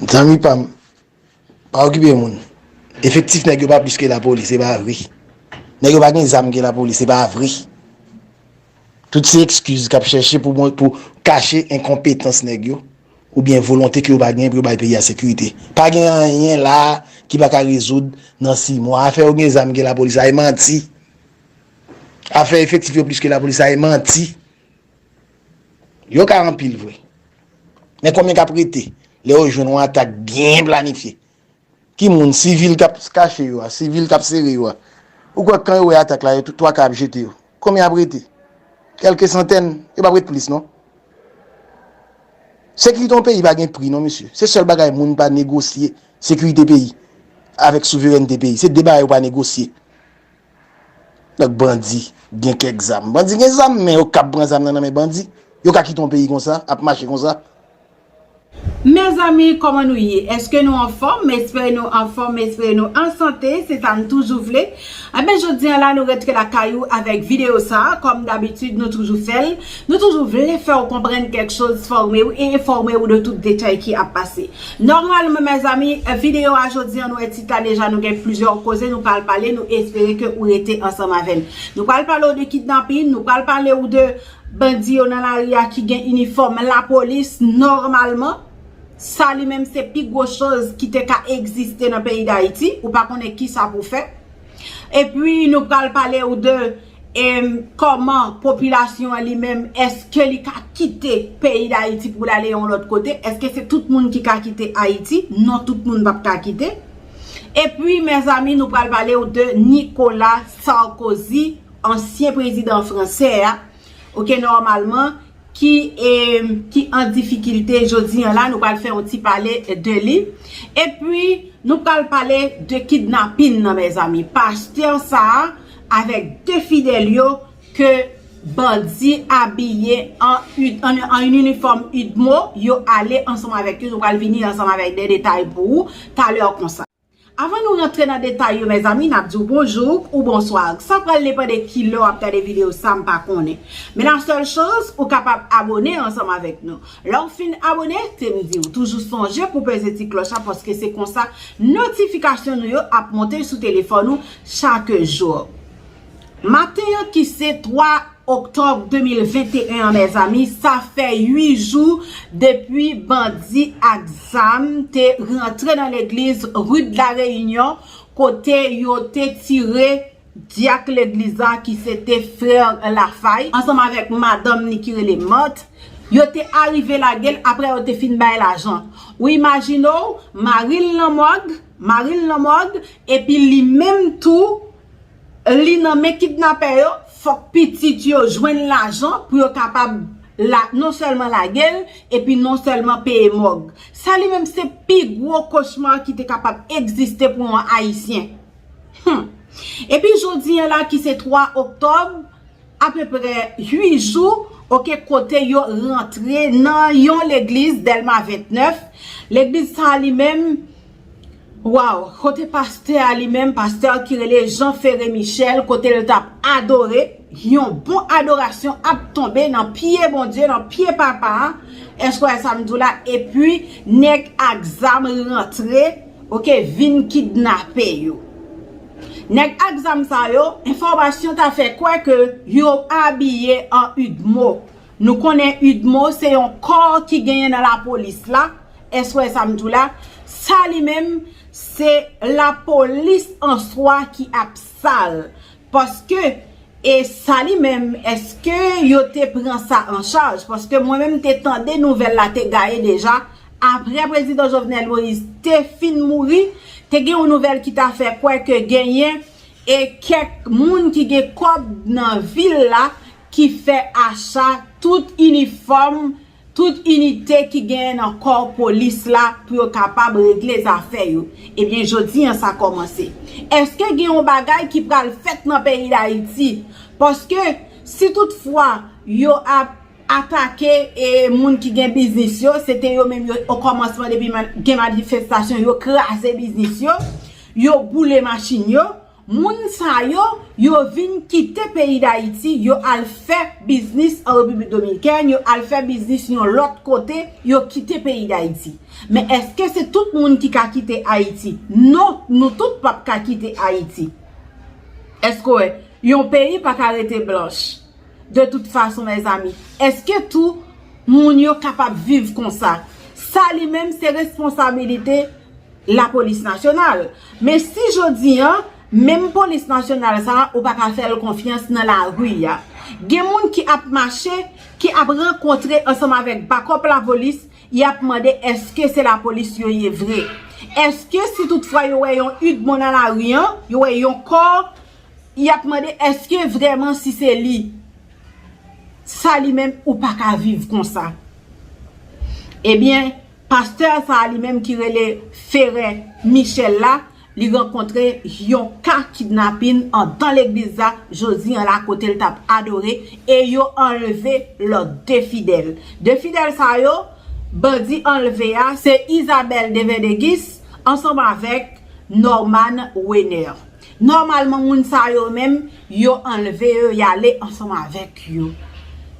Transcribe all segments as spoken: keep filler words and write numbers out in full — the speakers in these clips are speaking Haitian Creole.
Zanmi pa m, pa okipe moun. Efektif nèg yo pa plis ke lapolis, se pa vre. Nèg yo pa gen zam ke lapolis, se pa vre. Tout se ekskiz k ap chèche pou, pou kache enkonpetans nèg yo, oubyen volonte ke yo pa gen pou yo bay peyi a sekirite. Pa gen anyen la ki pa ka rezoud nan sis mwa. Afè yo gen zam ke lapolis, sa e manti. Afè efektif yo plis ke lapolis, sa e manti. Yo ka anpil vre. Men konbyen k ap rete lè yo jwenn yon atak byen planifye? Ki moun? Sivil k ap kache yo a, sivil k ap sere yo a. Ou kwè kan yo wè atak la, yo tout twa ka ap jete yo? Konbyen ap rete? Kèlke santèn, yo p ap ret plis non. Sekirite yon peyi pa gen pri non, mesye. Se sèl bagay moun pa negosye, sekirite peyi avèk souverènte peyi. Se de bagay yo pa negosye. Donk bandi gen kèk zam. Bandi gen zam, men yo kab pran zam nan nan men bandi. Yo ka kite yon peyi konsa, ap mache konsa. Mezanmi, kòman nou ye? Èske nou anfòm? M espere nou anfòm, m espere nou an sante, se sa n toujou vle. Enben, jodi a la, nou rantre lakay ou avèk videyo sa a. Kòm dabitid, nou toujou fè l. Nou toujou vle fè w konprann kèk choz, fòme w e enfòme w de tout detay ki ap pase. Nòmalman, mezanmi, videyo a jodi a, nou wè tit la deja, nou gen plizyè koze nou pral pale, nou espere ke ou rete ansanm avè n. Nou pral pale w de kidnapin, nou pral pale w de bandi yo nan lari a ki gen inifòm lapolis nòmalman. Sa li menm se pi gwo choz ki te ka egziste nan peyi Dayiti, ou pa konnen kisa pou fè. Epi nou pral pale w de em, kòman popilasyon an li menm, èske li ka kite peyi Dayiti pou l ale yon lòt kote? Èske se tout moun ki ka kite Ayiti? Non, tout moun p ap ka kite. Epi, mezanmi, nou pral pale w de Nicolas Sarkozy, ansyen prezidan fransè a. Oke, nòmalman, ki, e, ki an difikilte jodi an la, nou pral fè yon ti pale de li. Epi, nou pral pale de kidnapin nan, mezanmi. Pastè sa a avèk de fidèl yo ke bandi abiye an, an, an inifòm UDMO, yo ale ansanm avèk yo. Nou pral vini ansanm avèk de detay pou ou talè konsa. Avan nou rantre nan detay yo, mezanmi, n ap di w bonjou ou bonswa. Sa pral depann de kilè w ap gade videyo sa, m pa konnen. Men la sèl choz, ou kapab abone ansanm avèk nou. Lè w fin abone, te m di w, toujou sonje pou peze ti klòch la, paske se konsa notifikasyon nou yo ap monte sou telefòn ou chak jou. Maten an ki se twa oktòb de mil venteyen an, mezanmi, sa fè uit jou depi bandi ak zam te rantre nan legliz Rue de la Réunion, kote yo te tire dyak legliz la ki se te frè Lafay, ansanm avèk madanm ni ki rele Mant, yo te arive lage l apre yo te fin bay lajan. Ou imajine w, mari l nan mòg, mari l nan mòg, epi li menm tou, li nan men kidnapè yo, fòk pitit yo jwenn lajan pou yo kapab la, non sèlman lage l, epi non sèlman peye mòg. Sa li menm se pi gwo kochma ki te kapab egziste pou yon Ayisyen. Hmm. Epi jodi an la ki se twa oktòb, apeprè uit jou, oke, kote yo rantre nan yon legliz Dèlma vennèf. Legliz sa a li menm, waw, kote pastè a li menm, pastè ki rele Jean Ferré Michel, kote l t ap adore, yon bon adorasyon ap tonbe nan pye Bondye, nan pye Papa a. Èske w wè sa m di w la? Epi, nèg ak zam rantre, oke, vin kidnape yo. Nèg ak zam sa yo, enfòmasyon ta fè kwè ke yo abiye an UDMO. Nou konnen UDMO se yon kò ki genyen nan lapolis la. Èske w wè sa m di w la? Sa li menm, se lapolis an swa ki ap sal. Paske, e sa li menm, èske yo te pran sa an chaj? Paske mwen menm te tande nouvèl la te gaye deja. Apre prezidan Jovenel Moïse te fin mouri, te gen yon nouvèl ki ta fè kwè ke genyen e kèk moun ki gen kòb nan vil la ki fè acha tout inifòm, tout inite ki genyen nan kò polis la pou yo kapab regle zafè yo. Ebyen, jodi an sa kòmanse. Èske gen yon bagay ki pral fèt nan peyi Dayiti? Paske si toutfwa yo ap atake e moun ki gen biznis yo, se te yo menm yo okòmansman depi gen manifestasyon, yo kraze biznis yo, yo boule machin yo, Moun sa yo, yo vin kite peyi Dayiti, yo al fè biznis an Repiblik Dominikèn, yo al fè biznis yon lòt kote, yo kite peyi Dayiti. Men èske se tout moun ki ka kite Ayiti? Non, nou tout p ap ka kite Ayiti. Èske w wè, yon peyi pa ka rete blanch? De tout fason, mezanmi, èske tou moun yo kapab viv konsa? Sa li menm se responsabilite lapolis nasyonal. Men si jodi an, menm polis nasyonal sa a, ou pa ka fè l konfyans nan lari a. Gen moun ki ap mache, ki ap rankontre ansanm avèk bakòp lapolis, y ap mande èske se lapolis yo ye vre. Èske si toutfwa yo wè yon idmon nan lari an, yo wè yon kò, y ap mande èske vrèman si se li. Sa li menm ou pa ka viv konsa. Ebyen, pastè sa a li menm ki rele Ferre Michel la, li rankontre yon ka kidnapin andan legliz la jodi an la kote l t ap adore e yo anlve lòt de fidèl. De fidèl sa yo, bandi anlve a se Isabelle Devedegis ansanm avèk Norman Wener. Nòmalman, moun sa yo menm, yo anlve yo, y ale ansanm avèk yo.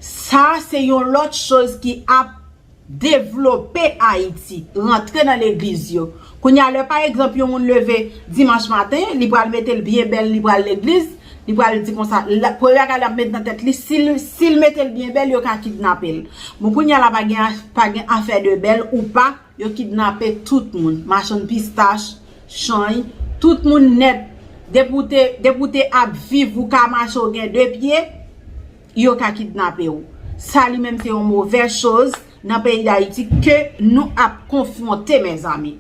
Sa se yon lòt choz ki ap devlope Ayiti, rantre nan legliz yo. Kounye a, lè pa egzanp, yon moun leve dimanch maten, li pral mete l byen bèl, li pral legliz, li pral di konsa, la, premye bagay l ap met nan tèt li, si l, si l mete l byen bèl, yo ka kidnape l. Bon, kounye a la, pa gen, pa gen afè de bèl ou pa, yo kidnape tout moun. Machann pistach, chany, tout moun nèt. Depi w te, depi w te ap viv, ou ka mache, w gen de pye, yo ka kidnape w. Sa li menm se yon movèz choz nan peyi Dayiti ke nou ap konfwonte, mezanmi.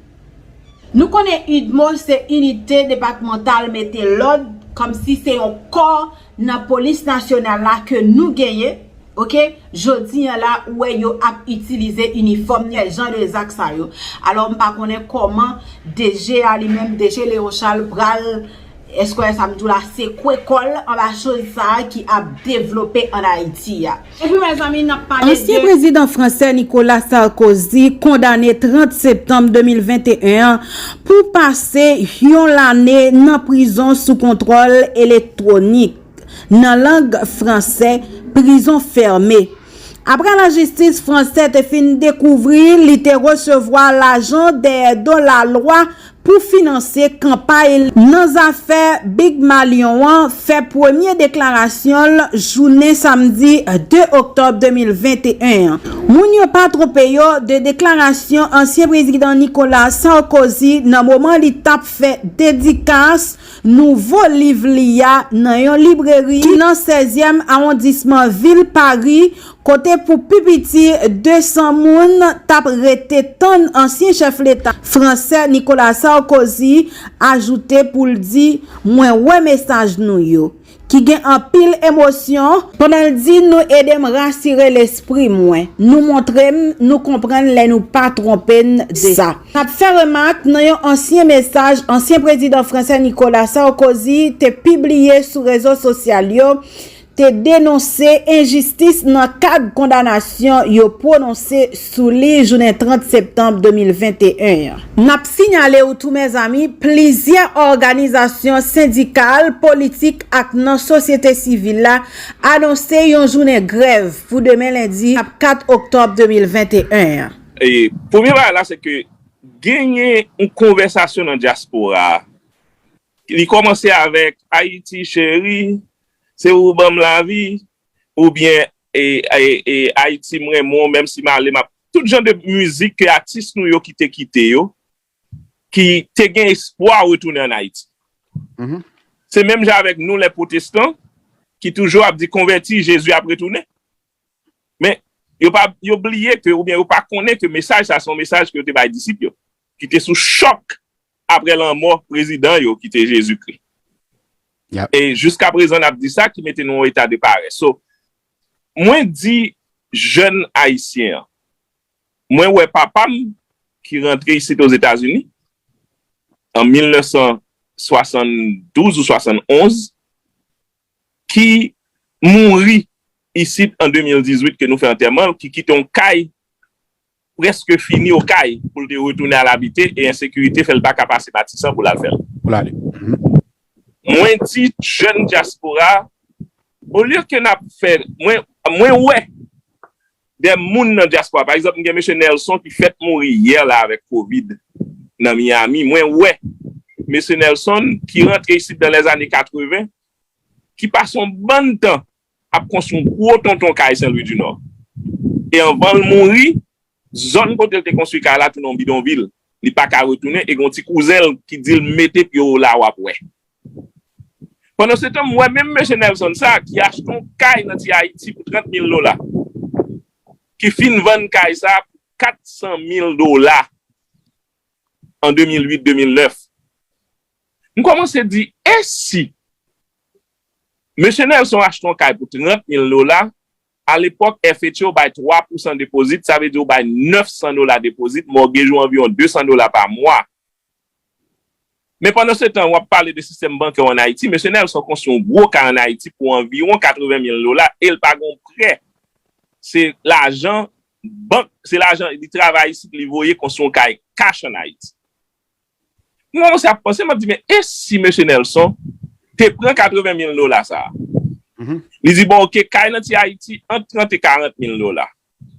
Nou konnen idmo se inite depatmantal mete lòd, kòmsi se yon kò nan polis nasyonal la ke nou genyen, oke? Jodi an la, ou wè yo ap itilize inifòm, jan de zak sa yo. Alò, m pa konnen kòman D G a li menm, D G Léon Charles pral, èske w wè sa m di w la, sekwe kò l anba choz sa a ki ap devlope ann Ayiti a. Epi, mezanmi, n ap pale de... Ansyen prezidan fransè Nicolas Sarkozy kondane trant septanm de mil venteyen an pou pase yon lane nan prizon sou kontwòl elektwonik, nan lang fransè, prison fermée. Apre lajistis fransè te fin dekouvri li te resevwa lajan dèyè do lalwa pou finanse kanpay nan zafè Big Malion an, fè premye deklarasyon l jounen samdi de oktòb de mil venteyen an. Moun yo pa twonpe yo de deklarasyon ansyen prezidan Nicolas Sarkozy nan moman li t ap fè dedikas nouvo liv li a nan yon libreri ki nan sèzyèm awondisman vil Pari, kote pou pi piti de san moun t ap rete tann ansyen chèf leta fransè Nicolas Sarkozy ajoute pou l di, "Mwen wè mesaj nou yo, ki gen anpil emosyon, pandan l di, 'Nou ede m rasire lespri mwen, nou montre m nou konprann lè nou pa twonpe n de sa.'" N ap fè remak nan yon ansyen mesaj ansyen prezidan fransè Nicolas Sarkozy te pibliye sou rezo sosyal yo, te denonse enjistis nan kad kondanasyon yo pwononse sou li jounen trant septanm de mil venteyen an. N ap sinyale w tou, mezanmi, plizyè òganizasyon sendikal, politik ak nan sosyete sivil la anonse yon jounen grèv pou demen lendi, kat oktòb de mil venteyen an. E, premye bagay la, se ke genyen yon konvèsasyon nan dyaspora a. Li kòmanse avèk Ayiti cheri, se ou ban m lavi, oubyen, e, e, e, Ayiti m renmen w, menm si m ale, m ap, tout jan de mizik ke atis nou yo ki te kite yo, ki te gen espwa retounen ann Ayiti. Se menm jan avèk nou, lè pwotestan, ki toujou ap di, "Konvèti, Jezi ap retounen." Men, yo pa, yo bliye ke, oubyen yo pa konnen ke mesaj sa se yon mesaj ke yo te bay disip yo, ki te sou chòk apre lanmò prezidan yo, ki te Jezikri. E jiska prezan, n ap di sa, ki mete nou an eta de parès. So, mwen di jèn ayisyen an, mwen wè papa m ki rantre isit Ozetazini an mil nèf san swasanndouz ou swasannonz, ki mouri isit an de mil dizuit, ke nou fè antèman l, ki kite yon kay prèske fini Okay pou l te retounen al abite, e ensekirite fè l pa ka pase Matisan pou l al fè l. Pou l ale. Mhm. Mwen di jèn dyaspora, olye ke n ap fè, mwen, mwen wè de moun nan dyaspora. Pa egzanp, m gen mesye Nelson ki fèk mouri yè la avèk kovid nan Miami. Mwen wè mesye Nelson ki rantre isit nan lèzane katreven, ki pase yon bann tan ap konstwi yon gwo tonton kay Sen Lwi di Nò. E anvan l mouri, zòn kote l te konstwi kay la tounen yon bidonvil. Li pa ka retounen e gen yon ti kouzen l ki di l mete pye w la w ap wè. Pandan se tan, m wè menm mesye Nelson sa a ki achte yon kay nan Ti Ayiti pou trant mil dola, ki fin vann kay sa a pou kat san mil dola an de mil uit, de mil nèf. M kòmanse di, e si mesye Nelson achte yon kay pou trant mil dola, alepòk, F H A bay twa pousan depozit, sa vle di ou bay nèf san dola depozit, mortgage ou anviwon de san dola pa mwa. Men pandan se tan, w ap pale de sistèm bankè ann Ayiti, mesye Nelson konstwi yon gwo kay ann Ayiti pou anviwon katreven mil dola e l pa gen yon prè. Se lajan bank, se lajan li travay isit, li voye konstwi yon kay kach ann Ayiti. M kòmanse ap panse, m ap di, men e si mesye Nelson te pran katreven mil dola sa a? Li di, bon, oke, kay nan Ti Ayiti ant trant e karant mil dola.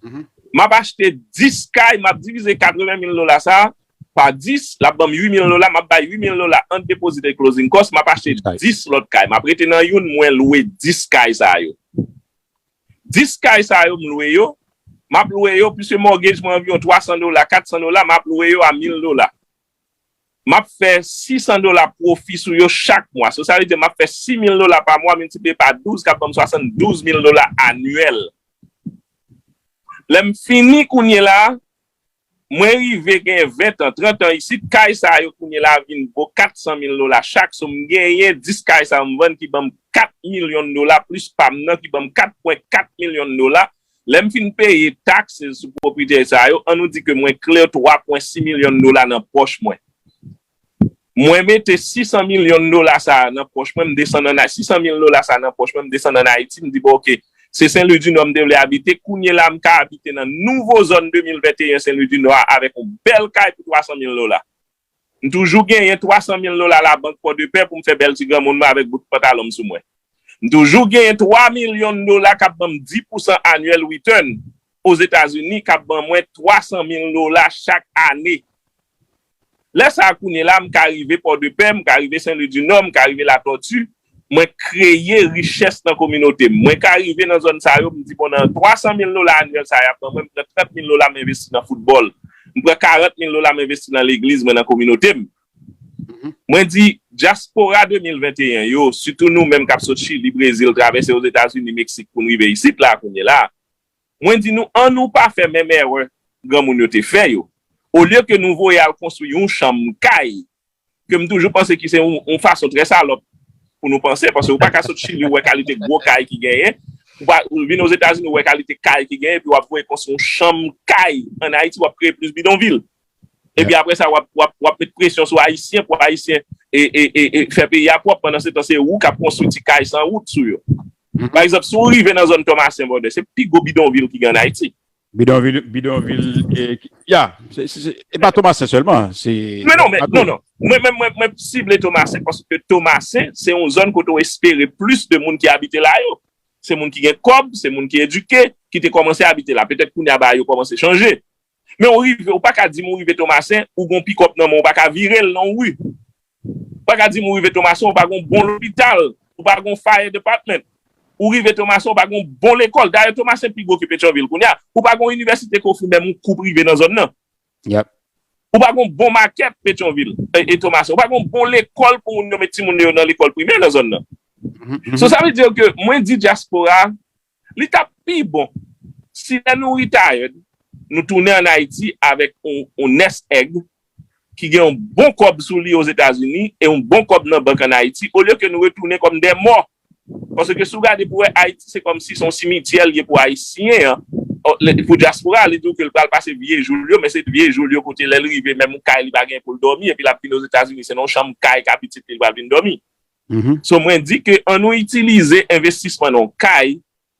M ap achte dis kay, m ap divize katreven mil dola sa a pa dis, l ap ban m uit mil dola, m ap bay uit mil dola ant depozit e closing cost, m ap achte dis lòt kay. M ap rete nan youn, mwen lwe dis kay sa yo. Dis kay sa yo, m lwe yo, m ap lwe yo, piske mortgage mwen anviwon twa san dola, kat san dola, m ap lwe yo a mil dola. M ap fè sis san dola pwofi sou yo chak mwa. So, sa vle di m ap fè sis mil dola pa mwa miltipliye pa douz k ap ban m swasanndouz mil dola anyèl. Lè m fini kounye la a, mwen rive gen ven tan, trant an isit, kay sa yo kounye la a vin vo kat san mil dola chak. So, m genyen dis kay sa yo m vann ki ban m kat milyon dola, plis pa m nan ki ban m kat pwen kat milyon dola. Lè m fin peye taxes sou pwopriyete sa yo, ann nou di ke mwen clear twa pwen sis milyon dola nan pòch mwen. Mwen mete sis san milyon dola sa a nan pòch mwen, m desann ann Ay-, sis san mil dola sa a nan pòch mwen, m desann ann Ayiti, m di, bon, oke, se Sen Lwi di Nò m te vle abite, kounye la a m ka abite nan nouvo zòn de mil venteyen Sen Lwi di Nò a avèk yon bèl kay pou twa san mil dola. M toujou genyen twa san mil dola labank Pòdepè pou m fè bèl ti granmoun mwen avèk bout pantalon m sou mwen. M toujou genyen twa milyon dola k ap ban m dis pousan annual return Ozetazini, k ap ban mwen twa san mil dola chak ane. Lè sa a, kounye la, m ka rive Pòdepè, m ka rive Sen Lwi di Nò, m ka rive Latòti, mwen kreye richès nan kominote m. Mwen ka rive nan zòn sa yo, m di, bon, nan twa san mil dola anyèl sa y ap ban mwen, m pran trant mil dola m envesti nan foutbòl. M pran karant mil dola m envesti nan legliz mwen, nan kominote m. Mwen di, dyaspora de mil venteyen yo, sitou nou menm k ap sot Chili, Brezil, travèse Ozetazini, Meksik pou n rive isit la, kounye la, mwen di nou, ann nou pa fè menm erè granmoun yo te fè yo. Olye ke nou voye al konstwi yon chanm kay, ke m toujou panse ki se yon, yon fason trè salòp pou nou panse, paske ou pa ka sot Chili, ou wè kalite gwo kay ki genyen, ou pa, ou vin Ozetazini, ou wè kalite kay ki genyen, epi w ap voye konstwi yon chanm kay ann Ayiti, w ap kreye plis bidonvil. Epi apre sa, w ap, w ap, w ap met presyon sou Ayisyen pou Ayisyen e, e, e, e fè peyi a pwòp. Pandan se tan, se ou k ap konstwi ti kay san wout sou yo. Pa egzanp, si w rive nan zòn Tomasen, brother, se pi gwo bidonvil ki gen ann Ayiti. Bidonvil, bidonvil, e, ki- ya, se, se, se, e pa Tomasen sèlman, se Men non, men, non, non. Mwen, mwen, mwen, mwen sible Tomasen paske Tomasen, se yon zòn kote w espere plis de moun ki abite la yo. Se moun ki gen kòb, se moun ki edike, ki te kòmanse abite la. Petèt kounye a bagay yo kòmanse chanje. Men ou rive, ou pa ka di m ou rive Tomasen, ou gon pikòp nan men w, ou pa ka vire l nan yon ri. Ou pa ka di m ou rive Tomasen, ou pa gon bon lopital, ou pa gon fire department. Ou rive Tomasen, ou pa gon bon lekòl. Dayè, Tomasen pi gwo ke Petyonvil kounye a. Ou pa gon inivèsite ke w fin menm yon kou prive nan zòn nan. Ou pa gon bon makèt Petyonvil e, e Tomasen. Ou pa gon bon lekòl pou moun yo met timoun yo nan lekòl primè nan zòn nan. So, sa vle di ke mwen di dyaspora, li t ap pi bon si lè nou retired, nou tounen ann Ayiti avèk yon, yon nest egg ki gen yon bon kòb sou li Ozetazini e yon bon kòb nan bank ann Ayiti, olye ke nou retounen kòm dè mò. Paske si w gade pou wè Ayiti, se kòmsi se yon simityè l ye pou Ayisyen an, o, le- pou dyaspora, li di w ke l pral pase vye jou l yo, men se vye jou l yo kote lè l rive, menm yon kay li pa gen pou l dòmi, epi l ap vin Ozetazini, se nan yon chanm kay ka pitit li, li pral vin dòmi. So, mwen di ke ann nou itilize envestisman nan yon kay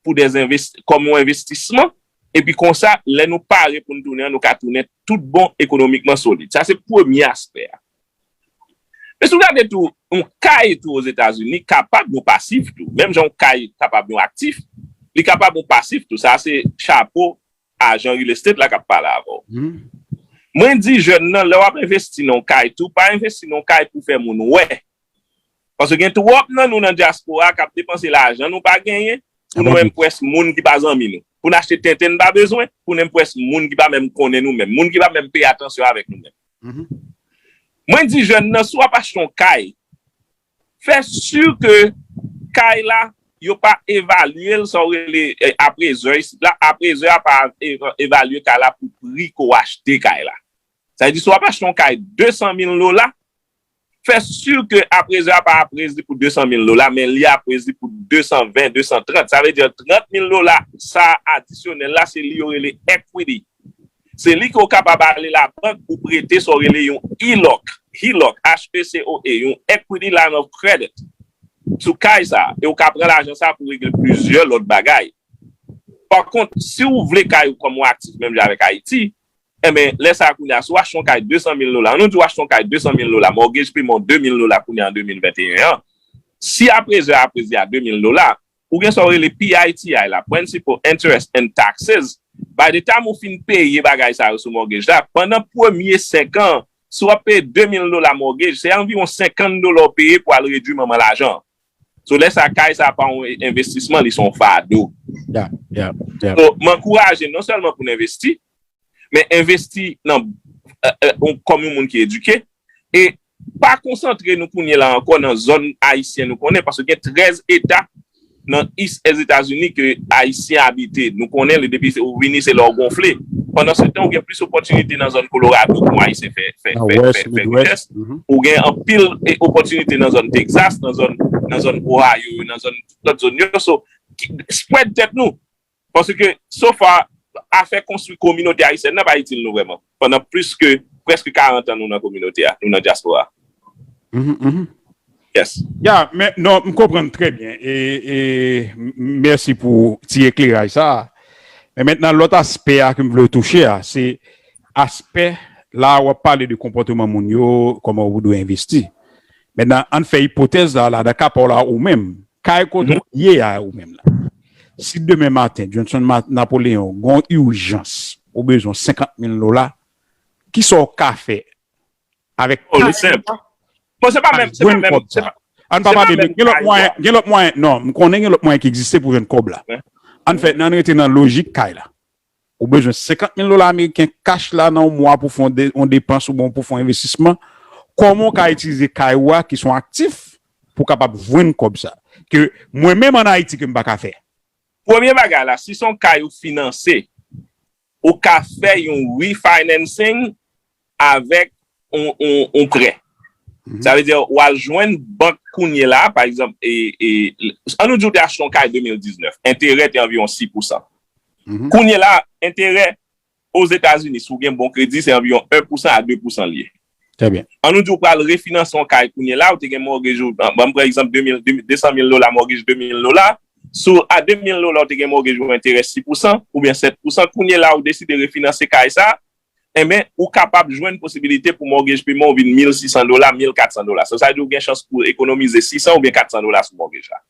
pou dè envesti- kòm yon envestisman, epi konsa, lè nou pare pou n tounen an, nou ka tounen tout bon ekonomikman solid. Sa se premye aspè a. Men si w gade tou, yon kay tou Ozetazini kapab yon pasif tou. Menm jan yon kay kapab yon aktif, li kapab yon pasif tou. Sa se chapo ajan real estate la k ap pale avè w. Mwen di jèn nan, lè w ap envesti nan yon kay tou, pa envesti nan yon kay pou fè moun wè. Paske gen twòp nan nou nan dyaspora k ap depanse lajan nou pa genyen, pou nou enpwès moun ki pa zanmi nou. Pou n achte tenten n pa bezwen, pou n enpwès moun ki pa menm konnen nou menm, moun ki pa menm peye atansyon avèk nou menm. Mwen di jèn nan, si w ap achte yon kay, fè si ke kay la, yo pa evalye l, sa w rele, eh, appraiser isit la, appraiser a pa eva- evalye kay la pou pri ke w achte kay la. Sa vle di, si w ap achte yon kay de san mil dola, fè si ke appraiser a pa appraiser li pou de san mil dola, men li appraiser li pou de san ven, de san trant. Sa vle di, trant mil dola, sa adisyonèl la, se li yo rele equity. Se li ke w kapab ale labank pou prete sa w rele yon HELOC, HELOC, H E C O E, yon equity line of credit sou kay sa. E w ka pran lajan sa pou regle plizyè lòt bagay. Pa kont, si w vle kay ou kòm yon aktif menm jan avèk Ayiti, enben, lè sa a kounye a, si w achte yon kay de san mil dola, nou di w achte yon kay de san mil dola, mortgage payment de mil dola kounye a an de mil venteyen an, si appraiser a appraiser a de mil dola, ou gen sa w rele P I T I la, Principal Interest and Taxes, by the time ou fin peye bagay sa yo sou mortgage la, pandan premye senk an, si w ap peye de mil dola mortgage, se anviwon senkant dola w peye pou al redui manman lajan. So, lè sa, kay sa pa yon envestisman, li se yon fado. So, m ankouraje non sèlman pou n envesti, men envesti nan, eh, eh, yon- kòm yon moun ki edike, e pa konsantre nou kounye la ankò nan zòn ayisyen nou konnen, paske gen trèz eta nan East Etazini ke Ayisyen abite. Nou konnen li depi se- ou vini se lè w gonfle. Pandan se tan, ou gen plis opòtinite nan zòn Colorado pou Ayisyen fè, fè, fè, fè, fè richès. Ou gen anpil e, opòtinite nan zòn Texas, nan zòn, nan zòn Ohio, nan zòn, tout lòt zòn yo. So, ki- spread tèt nou. Paske, so far, afè konstwi kominote ayisyèn nan pa itil nou vrèman. Pandan plis ke, prèske karant an nou nan kominote a, nou nan dyaspora. Yes. Ya, men, non, m konprann trè byen. E, e m- m- mèsi pou ti ekleraj sa a. Men mentnan, lòt aspè a ke m vle w touche a, se aspè la w ap pale de konpòteman moun yo, kòman ou dwe envesti. Mentnan, ann fè ipotèz la, ladan ka pa w la ou menm. Kay kote w ye a ou menm la. Si demen maten, Johnson Ma- Napoleon, gon ijans, ou bezwen senkant mil dola, kisa w ka fè avèk Oh, li senp. Bon, se pa menm, se pa menm, se pa- Ann pa pale, men gen lòt mwayen, gen lòt mwayen, non, m konnen gen lòt mwayen ki egziste pou jwenn kòb la. Ann fè, ann rete nan lojik kay la. Ou bezwen senkant mil dola ameriken kach la nan yon mwa pou fè yon de- yon depans oubyen pou fè yon envestisman. Kòman w ka itilize kay ou a, ki se yon aktif, pou w kapab jwenn kòb sa? Ke mwen menm ann Ayiti ke m pa ka fè. Premye bagay la, si se yon kay ou finanse, ou ka fè yon refinancing avèk yon, yon, yon prè. Sa vle di, ou al jwenn bank kounye la, pa egzanp, e, e, ann nou di ou te achte yon kay de mil diznèf, enterè te anviwon sis pousan. Kounye la, enterè Ozetazini, si w gen bon kredi, se anviwon en pousan a de pousan li ye. Trè byen. Ann nou di ou pral refinanse yon kay kounye la, ou te gen mortgage ou, ban m pran egzanp de mil, de san mil dola, mortgage de mil dola. Sou a de mil dola, ou te gen mortgage ou enterè sis pousan oubyen sèt pousan. Kounye la, ou deside refinanse kay sa, enben, ou kapab jwenn posibilite pou mortgage payment ou vin mil sis san dola, mil kat san dola. So, sa vle di ou gen chans pou ekonomize sis san oubyen kat san dola sou mortgage la.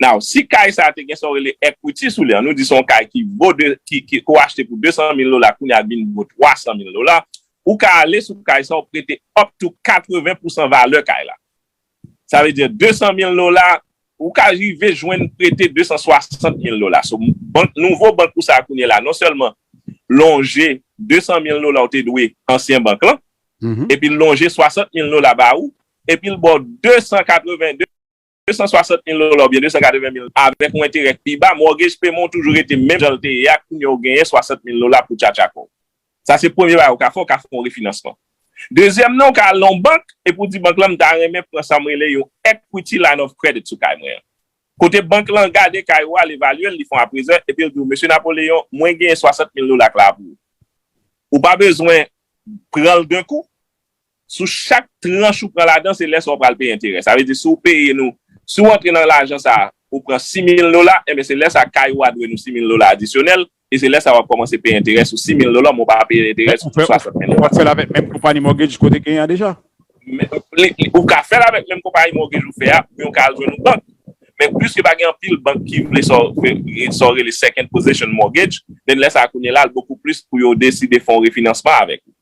Now, si kay sa a te gen sa w rele equity sou li, ann nou di se yon kay ki vo de, ki, ki, ke w achte pou de san mil dola, kounye a vin vo twa san mil dola, ou ka ale sou kay sa a, ou prete up to katreven pousan valè kay la. Sa vle di de san mil dola, ou ka rive jwenn prete de san swasant mil dola. So, bank, nouvo bank ou sa a kounye la, non sèlman lonje de san mil dola ou te dwe ansyen bank lan, epi l lonje swasant mil dola ba ou, epi l ba w de san katreven, de san swasant mil dola oubyen de san katreven mil avèk yon enterè k pi ba, mortgage payment w toujou rete menm jan l te ye a, kounye a w genyen swasant mil dola pou tchatcha kon. Sa se premye bagay ou ka fè, ou ka fè yon refinansman. Dezyèm nan, ou ka al nan yon bank, epi w di bank lan, m ta renmen pran sa m rele yon equity line of credit sou kay mwen an. Kote bank lan gade kay ou a, l evalye l, li fè yon appraisal, epi l di w, Mesye Napoleon, mwen genyen swasant mil dola k la pou ou. Ou pa bezwen pran l d'un coup. Sou chak tranch ou pran ladan, se lè sa w pral peye enterè. Sa vle di, si w peye nou, si w antre nan lajan sa a, ou pran sis mil dola, enben, se lè sa a kay ou a dwe nou sis mil dola adisyonèl, e se lè sa a w ap kòmanse peye enterè sou sis mil dola, men w pa peye enterè sou swasant mil dola. Ou ap fè l avèk menm konpayi mortgage kote genyen an deja? Men, li- li- ou ka fè l avèk menm konpayi mortgage ou fè a, oubyen ou ka al jwenn yon bank. Men piske pa gen anpil bank ki vle sa w- sa w rele second position mortgage, then lè sa a kounye la, l bokou plis pou yo deside fè yon refinansman avèk ou.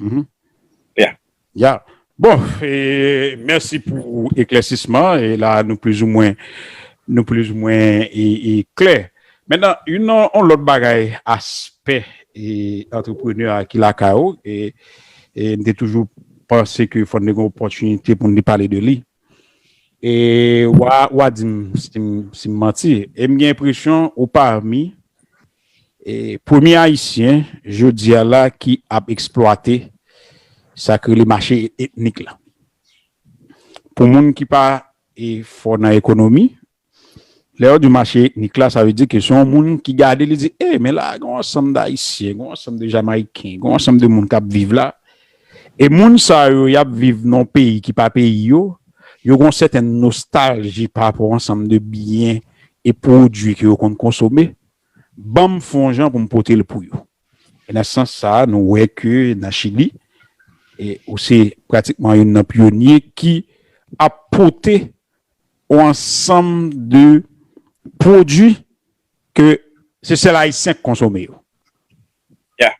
Mhm. Yeah. Ya. Bon, e, mèsi pou eklèsisman. E la, nou plizoumwen nou plizoumwen e, e klè. Mentnan, yon, yon lòt bagay, aspè e antreprenè a ki lakay ou, e, e m te toujou panse ke fò n te gen opòtinite pou n te pale de li. E w a, w a di m si m, si m manti. E m gen enpresyon ou pami e, premye Ayisyen, jodi a la, ki ap eksplwate sa k rele mache etnik la. Pou moun ki pa e, fò nan ekonomi, lè yo di mache etnik la, sa vle di ke se yon moun ki gade, li di, e, men la, gen yon ansanm d Ayisyen, gen yon ansanm de Jamayiken, gen yon ansanm de moun k ap viv la. E moun sa yo, y ap viv nan yon peyi ki pa peyi yo, yo gen yon sèten nostalji pa rapò ansanm de byen e pwodui ke yo konn konsome. Ban m fè yon jan pou m pote l pou yo. E nan sans sa a, nou wè ke nan Chili, e, ou se pratikman youn nan pyonye ki ap pote yon ansanm de pwodui ke se sèl Ayisyen k konsome yo. Yeah.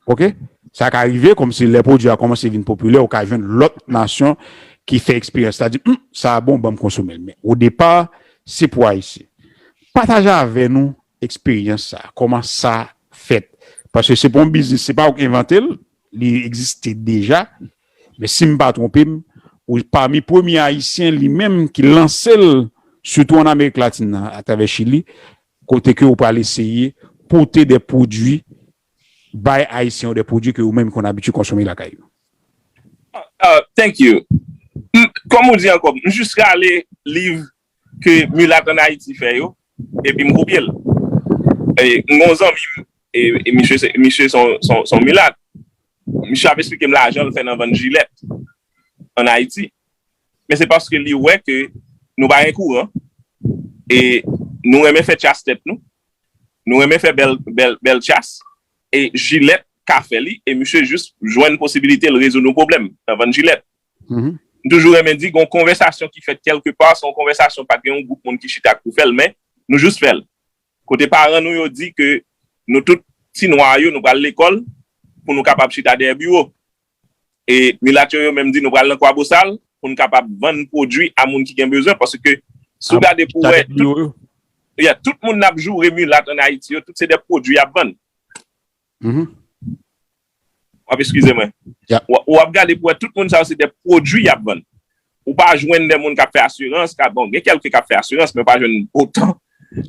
Oke? Sa ka rive kòmsi lè pwodui a kòmanse vin popilè, ou ka jwenn lòt nasyon ki fè eksperyans la, di, hmm, sa a bon, ban m konsome l. Men o depa, se pou Ayisyen. Pataje avè nou eksperyans sa, kòman sa fèt. Paske se pa yon biznis, se pa ou ki envante l, li egziste deja. Men si m pa twonpe m, ou pami premye Ayisyen li menm ki lanse l, sitou ann Amerik Latin nan, atravè Chili, kote ke ou pral eseye pote de pwodui, bay Ayisyen yo de pwodui ke ou menm konn abitye konsome lakay yo. Uh, thank you. M- Kòm ou di ankò, m jis rale liv ke milat ann Ayiti fè yo, epi m kopye l. E, m gon zanmi m, e, e misye se- misye son, son, son milat. Misye ap eksplike m lajan l fè nan vann jilèt ann Ayiti. Men se paske li wè ke nou pa gen kouran, e nou renmen fè chas tèt nou, nou renmen fè bèl, bèl, bèl chas, e jilèt ka fè li, e misye jis jwenn posibilite l rezoud yon pwoblèm nan vann jilèt. Mhm. M toujou renmen di, gon konvèsasyon ki fèt kèlkepa, se yon konvèsasyon pa t gen yon gwoup moun ki chita pou fè l, men nou jis fè l. Kote paran nou yo di ke nou tout ti nwa yo, nou pral lekòl pou nou kapab chita dèyè biwo. E milat yo, yo menm di nou pral nan Kwabosal pou nou kapab vann pwodui a moun ki gen bezwen, paske si w gade pou wè, tout, yeah, tout moun n ap joure milat ann Ayiti yo, tout se de pwodui y ap vann. Mhm. W ap eskize mwen. Yeah. W w ap gade pou wè tout moun sa yo se de pwodui y ap vann. Ou pa jwenn de moun k ap fè asirans, k ap, bon, gen kèlke k ap fè asirans, men ou pa jwenn otan.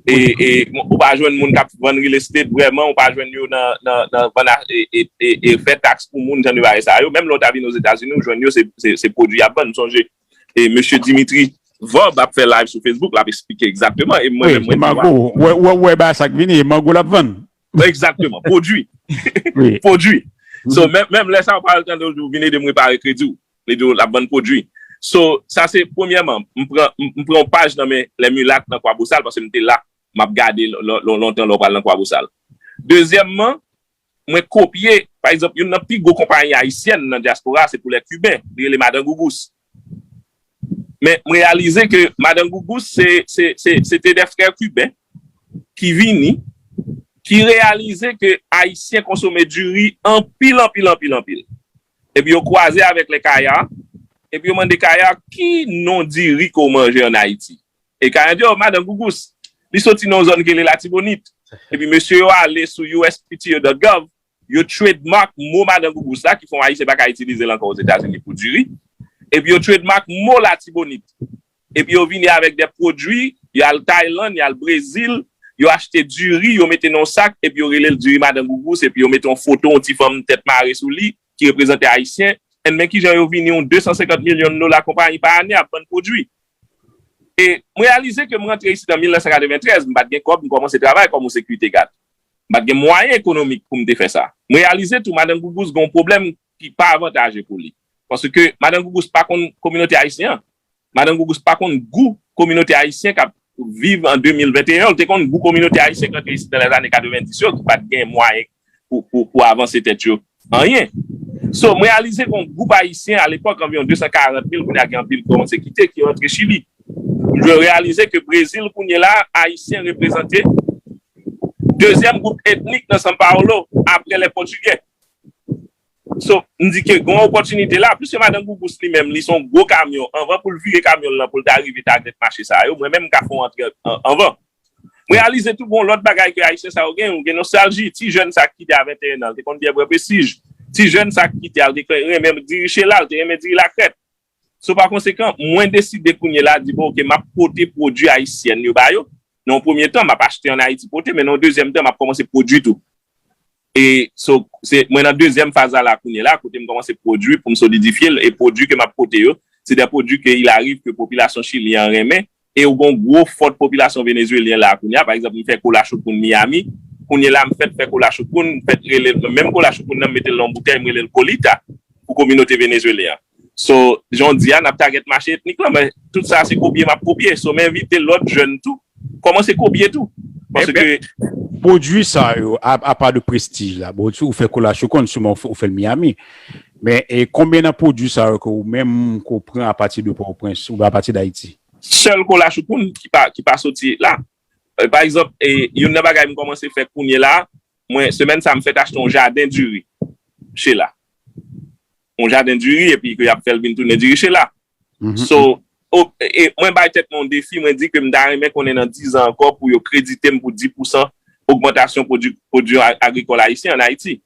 E, e ou pa jwenn moun k ap vann real estate vrèman, ou pa jwenn yo nan, nan, nan vann a- e, e, e, e fè taks pou moun, jan de bagay sa yo. Menm lè w ta vin Ozetazini, ou jwenn yo, se, se, se pwodui y ap vann. M sonje, e mesye Dimitri Vorbe ap fè live sou Facebook, l ap eksplike egzakteman. E mwen Wi, menm, mwen di, mango. Wè, wè, wè, ba sa k vini, e mango l ap vann. Egzakteman, pwodui. Wi. Pwodui. So, menm, menm lè sa, ou pa al tande l di w vin ede m repare kredi w. Li di w l ap vann pwodui. So, sa se premyèman, m pran, m m pran yon paj nan men lè milat nan Kwabosal, paske m te la, m ap gade l- l- l- lontan lè w pral nan Kwabosal. Dezyèmman, mwen kopye, pa egzanp, youn nan pi gwo konpayi ayisyèn nan dyaspora, se pou lè Kiben, li rele Madan Gougous. Men m reyalize ke Madan Gougous se, se, se, se te de frè kiben ki vini, ki reyalize ke Ayisyen konsome diri anpil, anpil, anpil, anpil. Epi yo kwaze avèk lè Kaya, epi yo mande Kaya, ki non diri ke w manje ann Ayiti? E Kaya di, oh, Madan Gougous. Li soti nan yon zòn ki rele Latibonit. Epi mesye yo ale sou U S P T O dot gov, yo trademark mo Madan Gougous la, ki fè yon Ayisyen pa ka itilize l ankò Ozetazini pou diri. Epi yo trademark mo Latibonit. Epi yo vini avèk de pwodui, yo al Taylann, yo al Brezil, yo achte diri, yo mete nan yon sak, epi yo rele l diri Madan Gougous, epi yo mete yon foto yon ti fanm tèt mare sou li, ki reprezante Ayisyen. And men kijan yo vini yon de san senkant milyon dola konpayi pa ane ap vann pwodui. E m reyalize ke m rantre isit an mil nèf san katreventrèz, m pa t gen kòb, m kòmanse travay kòm yon sekirite gad. M pa t gen mwayen ekonomik pou m te fè sa. M reyalize tou, Madan Gougous gen yon pwoblèm ki pa avantaje pou li. Paske Madan Gougous pa konn kominote ayisyen an. Madan Gougous pa konn gou kominote ayisyen k ap viv an de mil venteyen an. Li te konn gou kominote ayisyen k rantre isit nan lèzane katrevendis yo, ki pa t gen mwayen pou, pou, pou avanse tèt yo. Anyen. So, m reyalize gen yon gwoup Ayisyen alepòk, anviwon de san karant mil, kounye a gen anpil ki kòmanse kite, ki rantre Chili. M reyalize ke Brezil, kounye la, Ayisyen reprezante dezyèm gwoup etnik nan São Paulo, apre lè Pòtigè. So, m di ke gen yon opòtinite la, piske madan Gougous li menm, li se yon gwo kamyon, anvan pou l vire kamyon l lan, pou l ta rive ta gèt mache sa yo, mwen menm m ka fè yon antre an- anvan. M reyalize tou gen yon lòt bagay ke Ayisyen sa yo gen, yo gen nostalji, ti jèn sa k kite a venteyen an, l te konn byen bwè Prestige, ti jèn sa k kite a, l te renmen diri Chela, l te renmen diri Lakrèt. So, pa konsekan, mwen deside kounye la, di, bon, ok, m ap pote pwodui ayisyen yo ba yo. Nan yon premye tan, m ap achte ann Ayiti pote, men nan yon dezyèm tan, m ap kòmanse pwodui tou. E, so, se, mwen nan dezyèm faz la, la kounye la, kote m kòmanse pwodui pou m solidifye l, e pwodui ke m ap pote yo, se de pwodui ke il arrive ke popilasyon chilyen an renmen, e ou gen yon gwo fòt popilasyon venezwelyen la kounye a, pa egzanp, m fè kola choukoun Miami, kounye la, m fèt fè kola choukoun, m fèt rele, menm kola choukoun nan, m mete l nan yon boutèy, m rele l Colita, pou kominote venezwelyen an. So, jan w di a, n ap tagèt mache etnik lan, men tout sa se kopye m ap kopye. So, m envite lòt jèn tou, kòmanse kopye tou. Paske pwodui sa yo, apa de Prestige la, bon, ou fè kola choukoun, siman ou fè l Miami. Men e konbyen nan pwodui sa yo ke ou menm ke w pran apati de Pòtoprens oubyen apati d Ayiti? Sèl kola choukoun ki pa, ki pa soti la. Pa egzanp, youn nan bagay m kòmanse fè kounye la, mwen, semèn sa, m fèt achte yon jaden diri Chela. Yon jaden diri, epi ke y ap fè l vin tounen diri Chela. So, mwen bay tèt mwen yon defi, mwen di ke m ta renmen konnen nan diz an ankò pou yo kredite m pou dis pousan ogmantasyon pwodui, pwodui agrikòl ayisyen ann Ayiti.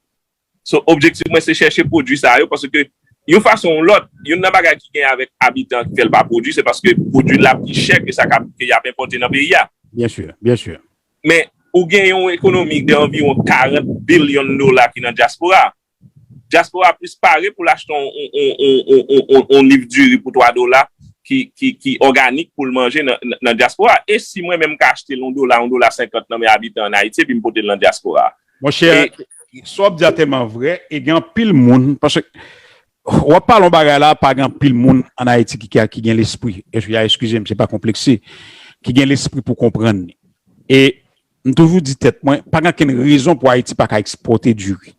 So, objektif mwen se chèche pwodui sa yo, paske yon fason ou lòt, youn nan bagay ki gen avèk abitan ki fè l pa pwodui, se paske pwodui l la pi chè ke sa k ap, ke y ap enpòte nan peyi a. Byen si, byen si. Men, ou gen yon ekonomi de anviwon karant bilyon dola ki nan dyaspora. Dyaspora plis pare pou l achte yon, yon, yon, yon, yon, yon liv diri pou twa dola ki, ki, ki òganik pou l manje nan, nan, nan dyaspora. E si mwen menm m ka achte l yon dola, yon dola senkant nan men abitan ann Ayiti, epi m pote l nan dyaspora? Monchè, sa w ap di a tèlman vrè, e gen anpil moun, paske w ap pale yon bagay la, pa gen anpil moun ann Ayiti ki, ki, ki gen lespri, eskize m, se pa konplekse, ki gen lespri pou konprann li. E m toujou di tèt mwen, pa gen okenn rezon pou Ayiti pa ka ekspòte diri.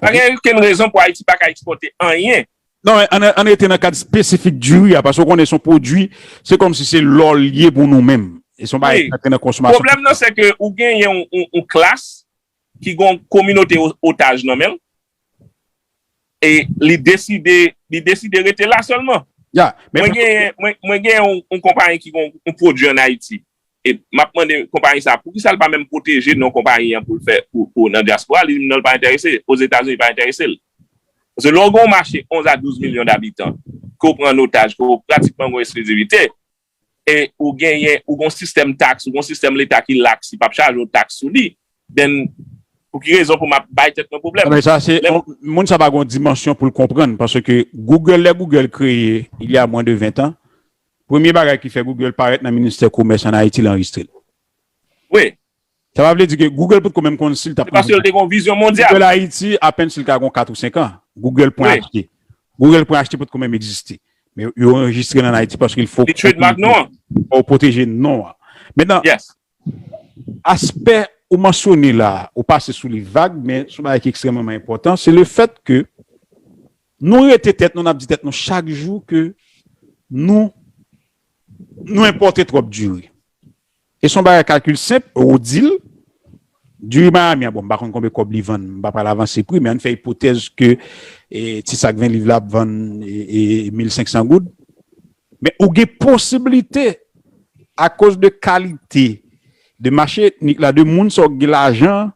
Pa gen okenn rezon pou Ayiti pa ka ekspòte anyen. Non, men ann, ann rete nan kad espesifik diri a, paske w konnen se yon pwodui, se kòmsi se lò l ye pou nou menm. E se yon bagay ki antre nan konsomasyon. Pwoblèm nan, se ke ou genyen yon, yon, yon klas ki gen yon kominote o- otaj nan men l, e li deside, li deside rete la sèlman. Ya, men Mwen gen, mwen, mwen gen yon, yon konpayi ki gen yon, yon pwodui ann Ayiti. E m ap mande konpayi sa, poukisa l pa menm pwoteje non konpayi an pou l fè, pou, pou nan dyaspora, li di m non, l pa enterese, Ozetazini pa enterese l. Paske lè w gen yon mache onz a douz milyon dabitan, ke w pran an otaj, ke w pratikman gen yon eksklizivite, e ou genyen, ou gen yon sistèm taks, ou gen yon sistèm leta ki laks, li p ap chaje w taks sou li, then pou ki rezon pou m ap bay tèt mwen pwoblèm? Men sa se, moun sa pa gen yon dimansyon pou l konprann, paske Google, lè Google kreye, il y a moins de vingt ans, premye bagay ki fè Google parèt nan ministè komès ann Ayiti, l anrejistre l. Wi. Sa pa vle di ke Google potko menm konn si l t ap. Paske l te gen yon vizyon mondyal. Google Ayiti, apèn si l ka gen kat ou senk an. Google pwen achte. Google pwen achte potko menm egziste. Men yo anrejistre l ann Ayiti paske il faut. Li trademark non an. Fò w pwoteje non an. Mentnan, aspè ou mansyone la, ou pase sou li vag, men se yon bagay ki ekstrèmeman enpòtan, se le fèt ke nou rete tèt nou, n ap di tèt nou chak jou ke nou, nou enpòte twòp diri. E se yon bagay kalkil senp, ou di l, diri Miami an, bon, m pa konn konbyen kòb li vann, m pa pral avanse pri, men ann fè ipotèz ke e, ti sak ven liv la ap vann e, e, mil senk san goud. Men ou gen posiblite, akoz de kalite de mache etnik la, de moun sa w gen lajan,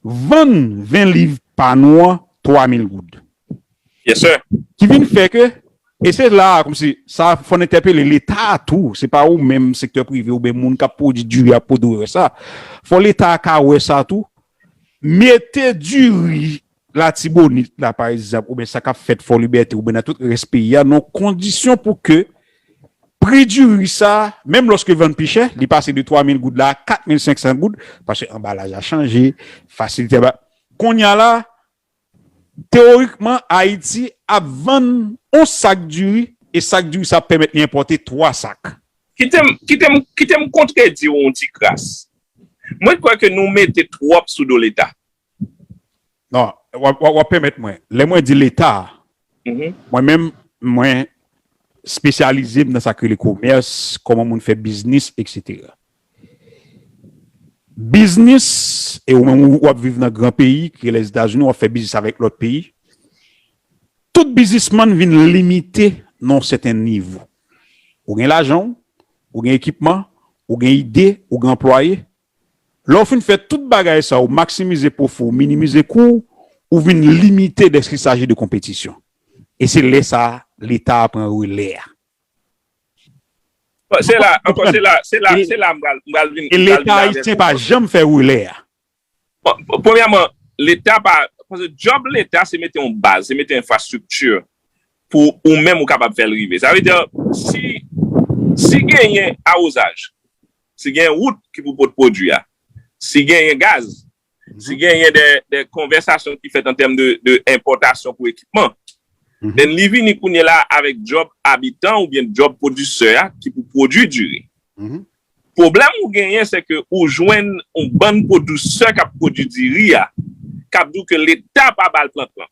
vann ven liv pa nou an twa mil goud. Yes, sir. Ki vin fè ke, e se la a, kòmsi, sa fò n entèpele Leta a tou, se pa ou menm, sektè prive, oubyen moun k ap pwodui diri ap pwodui wè sa. Fò Leta a ka wè sa tou, mete diri Latibonit la, pa egzanp, oubyen sa k ap fèt Fò Libète, oubyen nan tout rès peyi a, nan yon kondisyon pou ke pri diri sa, menm lòske vann pi chè, li pase de twa mil goud la a kat mil senk san goud, paske anbalaj la chanje, fasilite ba. Kounye a la, teyorikman, Ayiti ap vann yon sak diri, e sak diri sa ap pèmèt li enpòte twa sak. Kite m, kite m, kite m kontredi w yon ti kras. Mwen kwè ke nou mete twòp sou do Leta. Non, w ap, w ap, w ap pèmèt mwen, lè mwen di Leta, mwen menm, mwen espesyalize m nan sa k rele komès, kòman moun fè biznis, etsetera. Biznis, e ou menm ou, w ap viv nan gran peyi, ki Lèzetazini, w ap fè biznis avèk lòt peyi. Tout biznismann vin limite nan yon sèten nivo. Ou gen lajan w, ou gen ekipman, ou gen ide, ou gen anplwaye. Lè w fin fè tout bagay sa, ou maksimize pwofi w, minimize kou w, ou vin limite dèske il s'agit de konpetisyon. E se lè sa a, Leta a pran relè a. Bon, se la, ankò, se la, se la, se la m pral, m pral vin. E Leta ayisyen pa janm fè relè a. Bon, premyèman, Leta pa, paske djòb Leta se mete yon baz, se mete enfrastrikti pou ou menm ou kapab fè l rive. Sa vle di, si, si genyen awozaj, si genyen wout ki pou pot pwodui a, si genyen gaz, si genyen de, de konvèsasyon ki fèt an tèm de, de enpòtasyon pou ekipman, then li vini kounye la avèk djòb abitan oubyen djòb pwodisè a ki pou pwodui diri. Pwoblèm ou genyen, se ke ou jwenn yon bann pwodisè k ap pwodui diri a, k ap di w ke Leta pa ba l plant lan.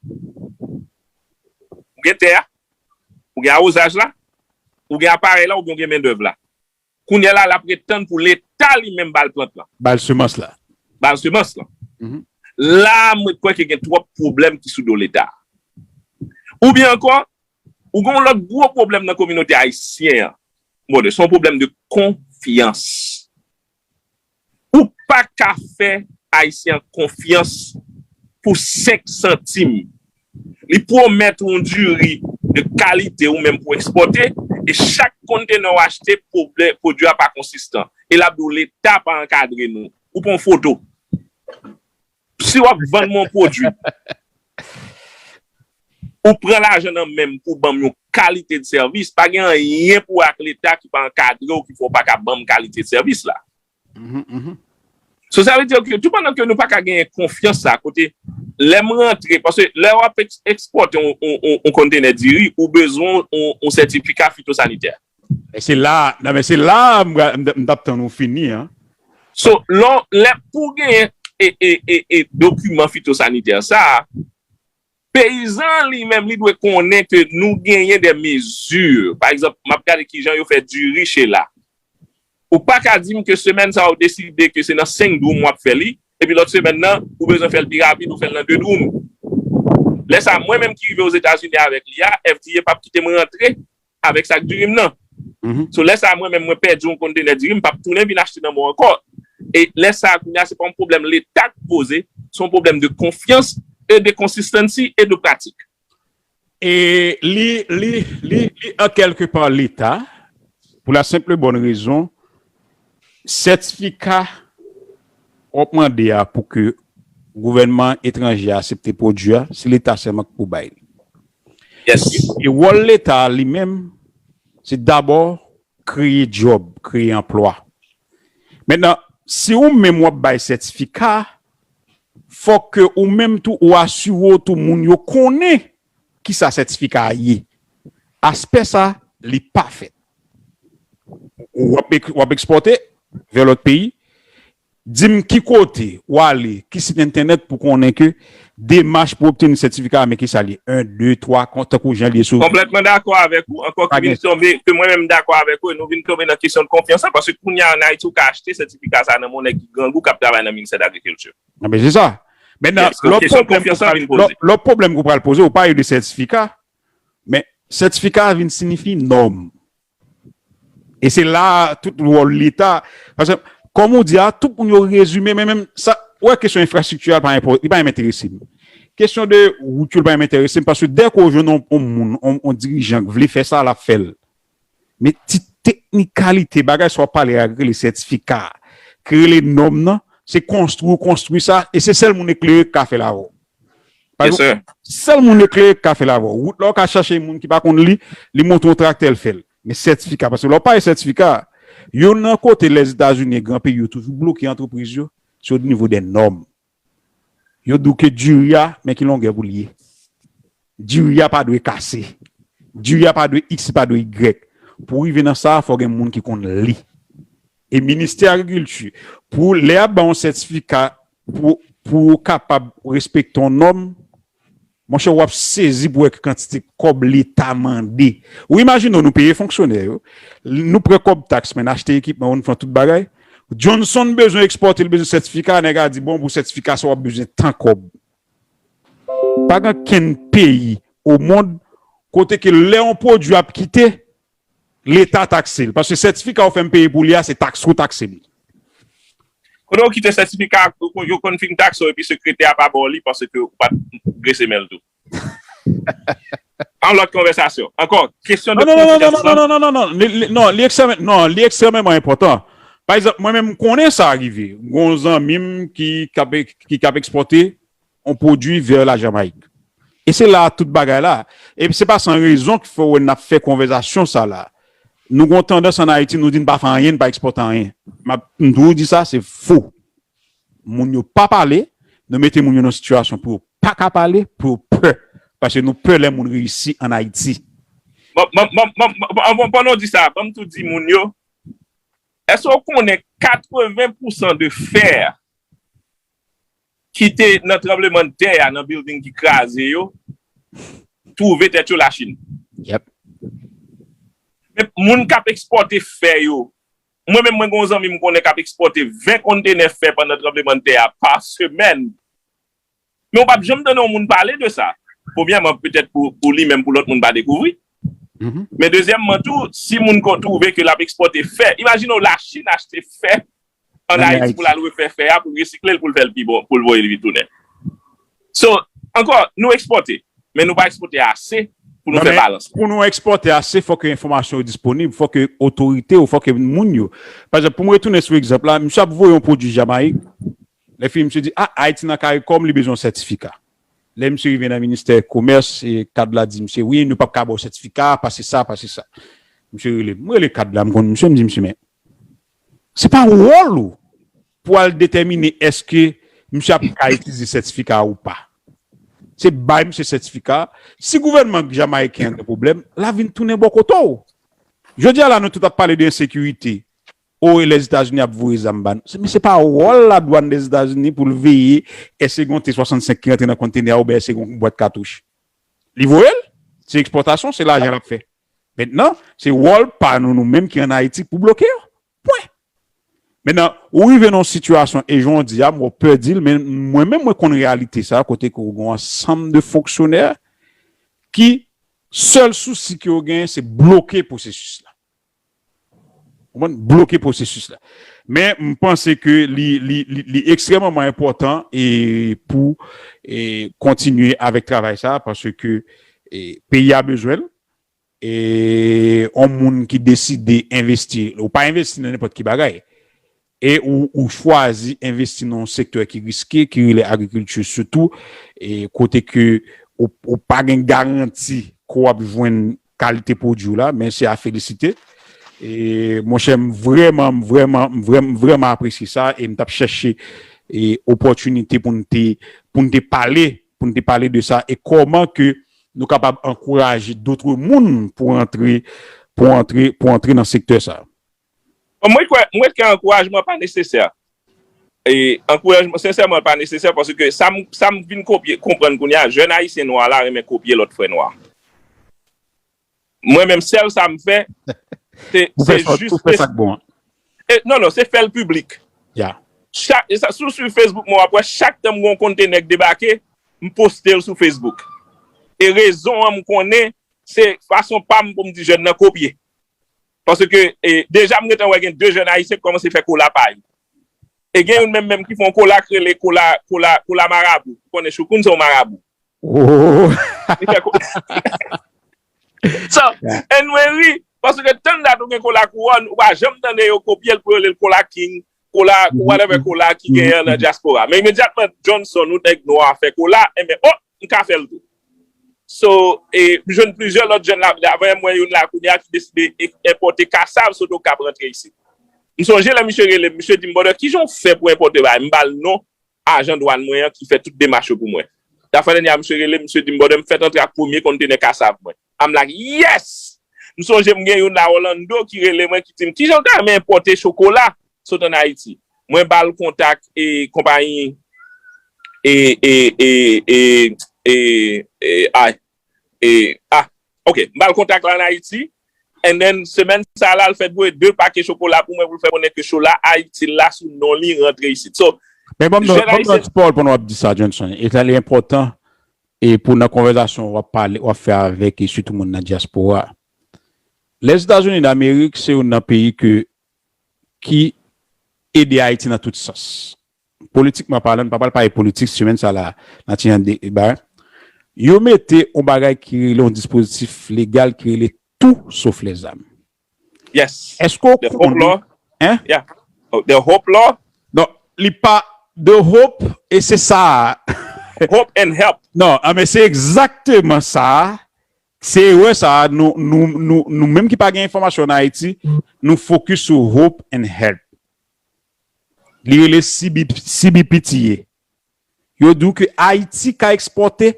Ou gen tè a, ou gen awozaj la, ou gen aparèy la, oubyen ou gen mendèv la. Kounye a la, l ap ret tann pou Leta li menm ba l plant lan. Ba l semans la. Ba l semans lan. La, mwen kwè ke gen twòp pwoblèm ki sou do Leta. Oubyen ankò, ou gen yon lòt gwo pwoblèm nan kominote ayisyen an. Bon, se yon pwoblèm de konfyans. Ou pa ka fè Ayisyen an konfyans pou senk santim. Li pwomèt ou yon diri de kalite ou menm pou ekspòte, e chak kontenè w achte, pwodui a pa konsistan. E l ap di w Leta pa ankadre nou. Ou pran yon foto. Si w ap vann mwen yon pwodui, ou pran lajan nan men m pou ban m yon kalite de sèvis, pa gen anyen pou wè ak Leta ki pa ankadre w, ki fè w pa ka ban m kalite de sèvis la. So sa vle di ke tou pandan ke nou pa ka genyen konfyans sa kote lè m rantre, paske lè w ap ekspòte yon kontenè diri, ou bezwen yon sètifika fitosanitè. E se la, nan men se la m t ap tann ou fini an. So lè pou genyen e, e, e, e dokiman fitosanitè sa, peyizan li menm li dwe konnen ke nou genyen de mezi. Pa egzanp, m ap gade kijan yo fè diri chela. Ou pa ka di m ke semèn sa a ou deside ke se nan senk dwoum w ap fè li, epi lòt semèn nan, ou bezwen fè l pi rapid, ou fè l nan de dwoum. Lè sa a, mwen menm ki rive Ozetazini avèk li a, F D A p ap kite m rantre avèk sak diri m nan. So lè sa a, mwen menm mwen pèdi yon kontenè diri, m p ap tounen vin achte nan men w ankò. E lè sa a, kounye a, se pa yon pwoblèm Leta k poze, se yon pwoblèm de konfyans e de consistency e de pratik. E li, li, li, li an kèlke pa Leta, pou la senp bòn rezon, sètifika w ap mande a pou ke gouvènman etranje a aksepte pwodui a, se Leta sèlman ki pou bay li. E wòl Leta a li menm, se dabò kreye djòb, kreye anplwa. Mentnan, si ou menm w ap bay sètifika, fòk ke ou menm tou ou asire w tou moun yo konnen kisa sètifika a ye. Aspè sa, li pa fèt. W ap, w ap ekspòte vè lòt peyi, di m ki kote w ale, ki sit entènèt pou konnen ke demach pou obteni sètifika a, men kisa l ye, en, de, twa, tankou jan l ye sou. Konplètman dakò avèk ou, ankò ke vin tonbe, ke mwen menm dakò avèk ou, e nou vin tonbe nan kesyon de konfyans la, paske kounye a an Ayiti ou ka achte sètifika sa nan men yon nèg ki grangou k ap travay nan ministè dagrikilti. Nan men se sa. Mentnan, lòt pwoblèm ke w pral poze, ou pale de sètifika, men sètifika a vin siyifi nòm. E se la a tout wòl Leta. Paske, kòm ou di a, tout moun yo rezime, men menm sa, ou wè kesyon enfrastrikti a, li pa menm enterese m. Kesyon de wout yo, li pa menm enterese m, paske dèke w jwenn yon moun, yon dirijan k vle fè sa, l ap fè l. Men ti teknikalite, bagay sa w ap pale a, ki rele sètifika, ki rele nòm nan, se konstwi w konstwi sa, e se sèl moun eklere ki ka fè l avè w. Paske sèl moun eklere ki ka fè l avè w. Wout la, ou ka chache moun ki pa konn li, li monte yon traktè, l fè l. Men sètifika, paske lè w pale sètifika, youn nan kote Lèzetazini e gran peyi yo toujou bloke antrepriz yo, se o nivo dè nòm. Yo di w ke diri a, men ki longè pou l ye. Diri a pa dwe kase. Diri a pa dwe X, li pa dwe Y. Pou w rive nan sa a, fò w gen moun ki konn li. E ministè agrikilti, pou lè y ap ba w yon sètifika, pou, pou w kapab respekte yon nòm, Monchè, w ap sezi pou wè ki kantite kòb Leta mande. Ou imajine w, nou peye fonksyonè yo, nou pran kòb taks, men n achte ekipman, nou fè tout bagay. Johnson bezwen ekspòte, li bezwen sètifika, nèg la di, bon, pou sètifika sa, w ap bezwen tan kòb. Pa gen kenn peyi o mond kote ke lè yon pwodui ap kite, Leta takse l. Paske sètifika ou fè m peye pou li a, se taks ou takse m. Kote w kite sètifika, yo konn fin takse w epi sekretè a pa ba w li paske ou pa t grese men l tou. Yon lòt konvèsasyon. Ankò, kesyon de Non, non, non, non, non, non, non, non, non, non, li, li, non, li ekstrèm, non, li ekstrèmeman enpòtan. Pa egzanp, mwen menm, m konnen sa rive. Gon zanmi m ki k ap, ki k ap ekspòte yon pwodui vè Lajamayik. E se la tout bagay la. E se pa san rezon ki fè w wè n ap fè konvèsasyon sa la. Nou gon tandans ann Ayiti, nou di n pa fè anyen, n pa ekspòte anyen. M ap, m toujou di sa, se fo. Moun yo pa pale, nou mete moun yo nan sitiyasyon pou yo pa ka pale, pou yo pè. Paske nou pè lè moun reyisi ann Ayiti. Bon, bon, bon, bon, bon, bon, pandan w di sa, ban m tou di moun yo, èske w konnen katreven pousan de fè ki te nan tranblemanntè a, nan bilding ki kraze yo, twouve tèt yo Lachin? Yep. Men moun k ap ekspòte fè yo, mwen menm mwen gen yon zanmi m konnen k ap ekspòte ven kontenè fè pandan tranblemanntè a pa semèn. Men ou p ap janm tande yon moun pale de sa. Premyèman, petèt pou, pou li menm, pou lòt moun pa dekouvri. Men dezyèmman tou, si moun ko twouve ke l ap ekspòte fè, imajine w Lachin achte fè ann Ayiti pou l al refè fè a, pou l resikle l, pou l fè l pi bon, pou l voye l vin tounen. So, ankò, nou ekspòte, men nou pa ekspòte ase pou nou fè balans. Pou nou ekspòte ase, fòk enfòmasyon yo disponib, fòk otorite yo, fòk moun yo. Pa egzanp, pou m retounen sou egzanp la, misye ap voye yon pwodui Jamayik, lè fini, misye di, a, Ayiti nan karikòm, li bezwen yon sètifika. Lè misye rive nan ministè komès, e kad la di misye, wi, nou p ap ka ba w sètifika, pase sa, pase sa. Misye rele m, m rele kad la, m konn misye, m di misye, men, se pa wòl ou pou al detèmine èske misye ap ka itilize sètifika a ou pa. Se bay misye sètifika a. Si gouvènman jamayiken an gen pwoblèm, l a vin tounen bò kote w. Jodi a la, nou tout ap pale de ensekirite. O, Lèzetazini ap voye zam ba nou. Men se pa wòl ladwàn Lèzetazini pou l veye èske gen yon T swasannsenk ki rantre nan kontenè a oubyen èske gen yon bwat katouch. Li voye l, se ekspòtasyon, se lajan l ap fè. Mentnan, se wòl pa nou, nou menm ki ann Ayiti pou bloke yo. Pwen. Mentnan, ou rive nan yon sitiyasyon, e jan w di a, m wè w pè di l, men mwen menm mwen konn reyalite sa, kote ke w gen yon ansanm de fonksyonè ki sèl sousi ke yo genyen, se bloke pwosesis la. Ou konprann? Bloke pwosesis la. Men m panse ke li, li, li, li ekstrèmeman enpòtan e pou e, kontinye avèk travay sa a, paske e, peyi a bezwen l. E yon moun ki deside envesti, ou pa envesti nan nenpòt ki bagay. E ou, ou chwazi envesti nan yon sektè ki riske, ki rele agrikilti sitou, e kote ke ou, ou pa gen garanti ke w ap jwenn kalite pwodui w la, men se a felisite. E monchè, m vrèman, m vrèman, m vrèman, m vrèman apresye sa e m t ap chèche e, opòtinite pou n te, pou n te pale, pou n te pale de sa e kòman ke nou kapab ankouraje dotre moun pou antre, pou antre, pou antre nan sektè sa. Bon, mwen kwè, mwen kwè ankourajman pa nesesè. E ankourajman, sensèman, pa nesesè paske sa m, sa m vin kopye, konprann kounye a, jèn ayisyen nwa la renmen kopye lòt frè nwa. Mwen menm, sèl sa m fè, se, se jis. Ou fè sa k bon an. E, non, non, se fè l piblik. Chak, e sa, si w swiv Facebook mwen, w ap wè chak tan m gen yon kontenè k debake, m poste l sou Facebook. E rezon an, m konnen, se fason pa m pou m di jèn nan kopye. Paske e, deja m gentan wè gen de jèn ayisyen k kòmanse fè kola pa yo. E gen youn menm menm ki fè yon kola k rele kola, kola, kola marabou. Ou konnen Choukoun se yon marabou. Li fè kola. So, anyway, wi, paske tann dat ou gen kola kouwòn, ou pa janm tande yo kopye l pou yo rele l kola king, kola, whatever kola ki genyen nan dyaspora. Men imedyatman Johnson, ou nèg nwa fè kola, enben, o, m ka fè l tou. So, e, m jwenn plizyè lòt jèn la, avan m wè youn la kounye a ki deside e, enpòte kasav sot Okap rantre isit. M sonje lè misye rele m, misye di m, brother, kijan w fè pou enpòte bagay? M ba l non ajan dwàn mwen an ki fè tout demach yo pou mwen. Lafwa dènyè a, misye rele m, misye di m, brother, m fèk antre ak premye kontenè kasav mwen. I'm like, yes! M sonje m gen youn la Orlando ki rele mwen, ki di m, kijan w ta renmen enpòte chokola sot ann Ayiti? Mwen ba l kontak e konpayi e, e, e, e, e, e, a, e, a, ok, m ba l kontak la an Ayiti, and then, semèn sa la, l fè voye de pake chokola pou mwen, pou l fè konnen ke cho la, Ayiti l la sou non li rantre isit. So, Men ban m nan, jèn ban m nan ayisyen ti pawòl pandan w ap di sa, Johnson. E sa li enpòtan, e pou nan konvèsasyon w ap pale, w ap fè avèk, e sitou moun nan dyaspora. Lèzetazini Damerik se youn nan peyi ke, ki ede Ayiti nan tout sans. Politikman palan, n pa pral pale politik, semèn sa la, nan ti jan de bagay. Yo mete yon bagay ki rele yon dispozitif legal ki rele Tout Sof Lèzam. Yes. Èske w The Hope konnen? Law. Hein? Yeah. Oh, the Hope Law. Non, li pa The Hope, e se sa. Hope and Help. Non, ah, men se egzakteman sa. Se erè sa, nou, nou, nou, nou menm ki pa gen enfòmasyon an Ayiti, nou fokis sou Hope and Help. Li rele C B, C B P T A. Yo di w ke Ayiti ka ekspòte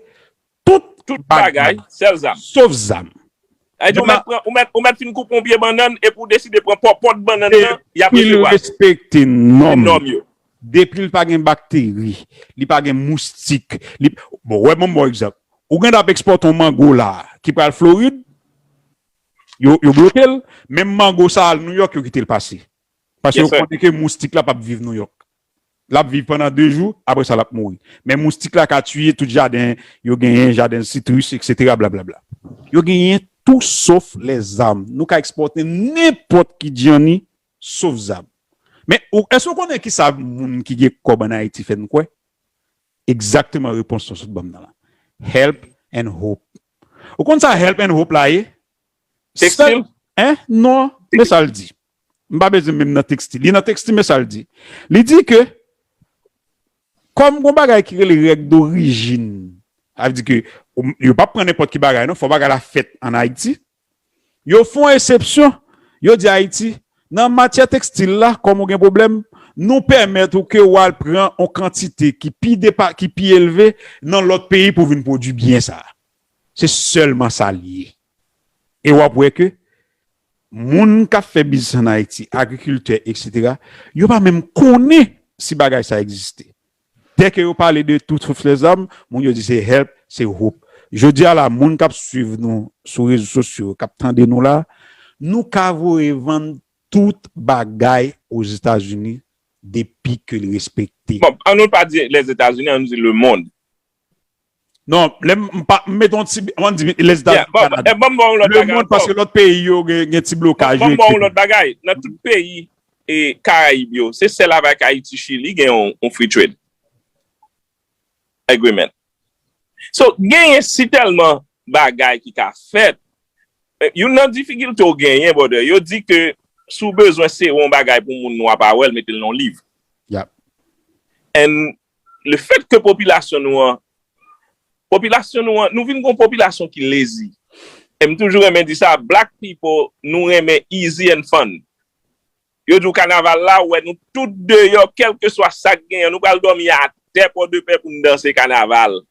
tout Tout bagay, sèl zam. Sof zam. Ay di, ou mèt pran, ou mèt, ou mèt fin koupe yon pye bannann epi w deside pran pòpòt bannann nan, y ap Epi l resevwa. Respekte nòm. Nòm yo. Depi l pa gen bakteri, li pa gen moustik. Li, bon, wè, bon, bon egzanp. Ou gen ap ekspòte yon mango la, ki pral Florid, yo, yo bloke l, menm mango sa al Nouyòk, yo kite l pase. Paske Yes, yo sir. Konnen ke moustik la p ap viv Nouyòk. L ap viv pandan de jou, apre sa l ap mouri. Men moustik la ka tiye tout jaden, yo genyen jaden sitris, etsetera, blablabla. Yo genyen Tout Sof Lèzam. Nou ka ekspòte nenpòt ki djanni, sof zam. Men ou, èske w konnen ki sa moun ki gen kòb an Ayiti fè n kwè? Egzakteman repons ou sot ban m nan la. Help and Hope. Ou konn sa Help and Hope la ye? Tekstil? Hein? Non, men sa l di. M pa bezwen menm nan tekstil. Li nan tekstil, men sa l di. Li di ke, kòm gon bagay ki rele règ dorijin, sa vle di ke, ou, yo p ap pran nenpòt ki bagay, non, fò bagay la fèt an Ayiti. Yo fè yon eksepsyon, yo di Ayiti, nan matyè tekstil la, kòm ou gen pwoblèm, nou pèmèt ou ke w al pran yon kantite ki pi depa, ki pi elve nan lòt peyi pou vin pwodui byen sa. Se sèlman sa l ye. E w ap wè ke moun k ap fè biznis an Ayiti, agrikiltè, etsetera, yo pa menm konnen si bagay sa egziste. Dèke yo pale de Tout Sof Lèzam, moun yo di se Help, se Hope. Jodi a la, moun k ap swiv nou sou rezo sosyo, k ap tande nou la, nou ka voye vann tout bagay Ozetazini depi ke l respekte. Bon, an nou pa di Lèzetazini, an nou di lemonn. Non, lè m m pa, m mete yon ti, m di Lèzetazini, Yeah, bon, Kanada. eh, bon, bon, lòt bagay Lemonn, ankò. Paske lòt peyi yo gen, gen ti blokaj yo, Bon, bon, etsetera. Lòt bagay, nan tout peyi e Karayib yo, se sèl avèk Ayiti, Chili gen yon, yon free trade agreement. So, genyen si tèlman bagay ki ka fèt. Eh, youn nan difikilte w genyen, brother, yo di ke si w bezwen sere yon bagay pou moun nwa pa wè l, mete l nan yon liv. Yep. And le fèt ke popilasyon nou an, popilasyon nou an, nou vin gon popilasyon ki lazy. E m toujou renmen di sa, black people, nou renmen easy and fun. Yo di w kanaval la, ou wè nou tout deyò, kèlkeswa sa k genyen, nou pral dòmi atè Pòdepè pou n danse kanaval.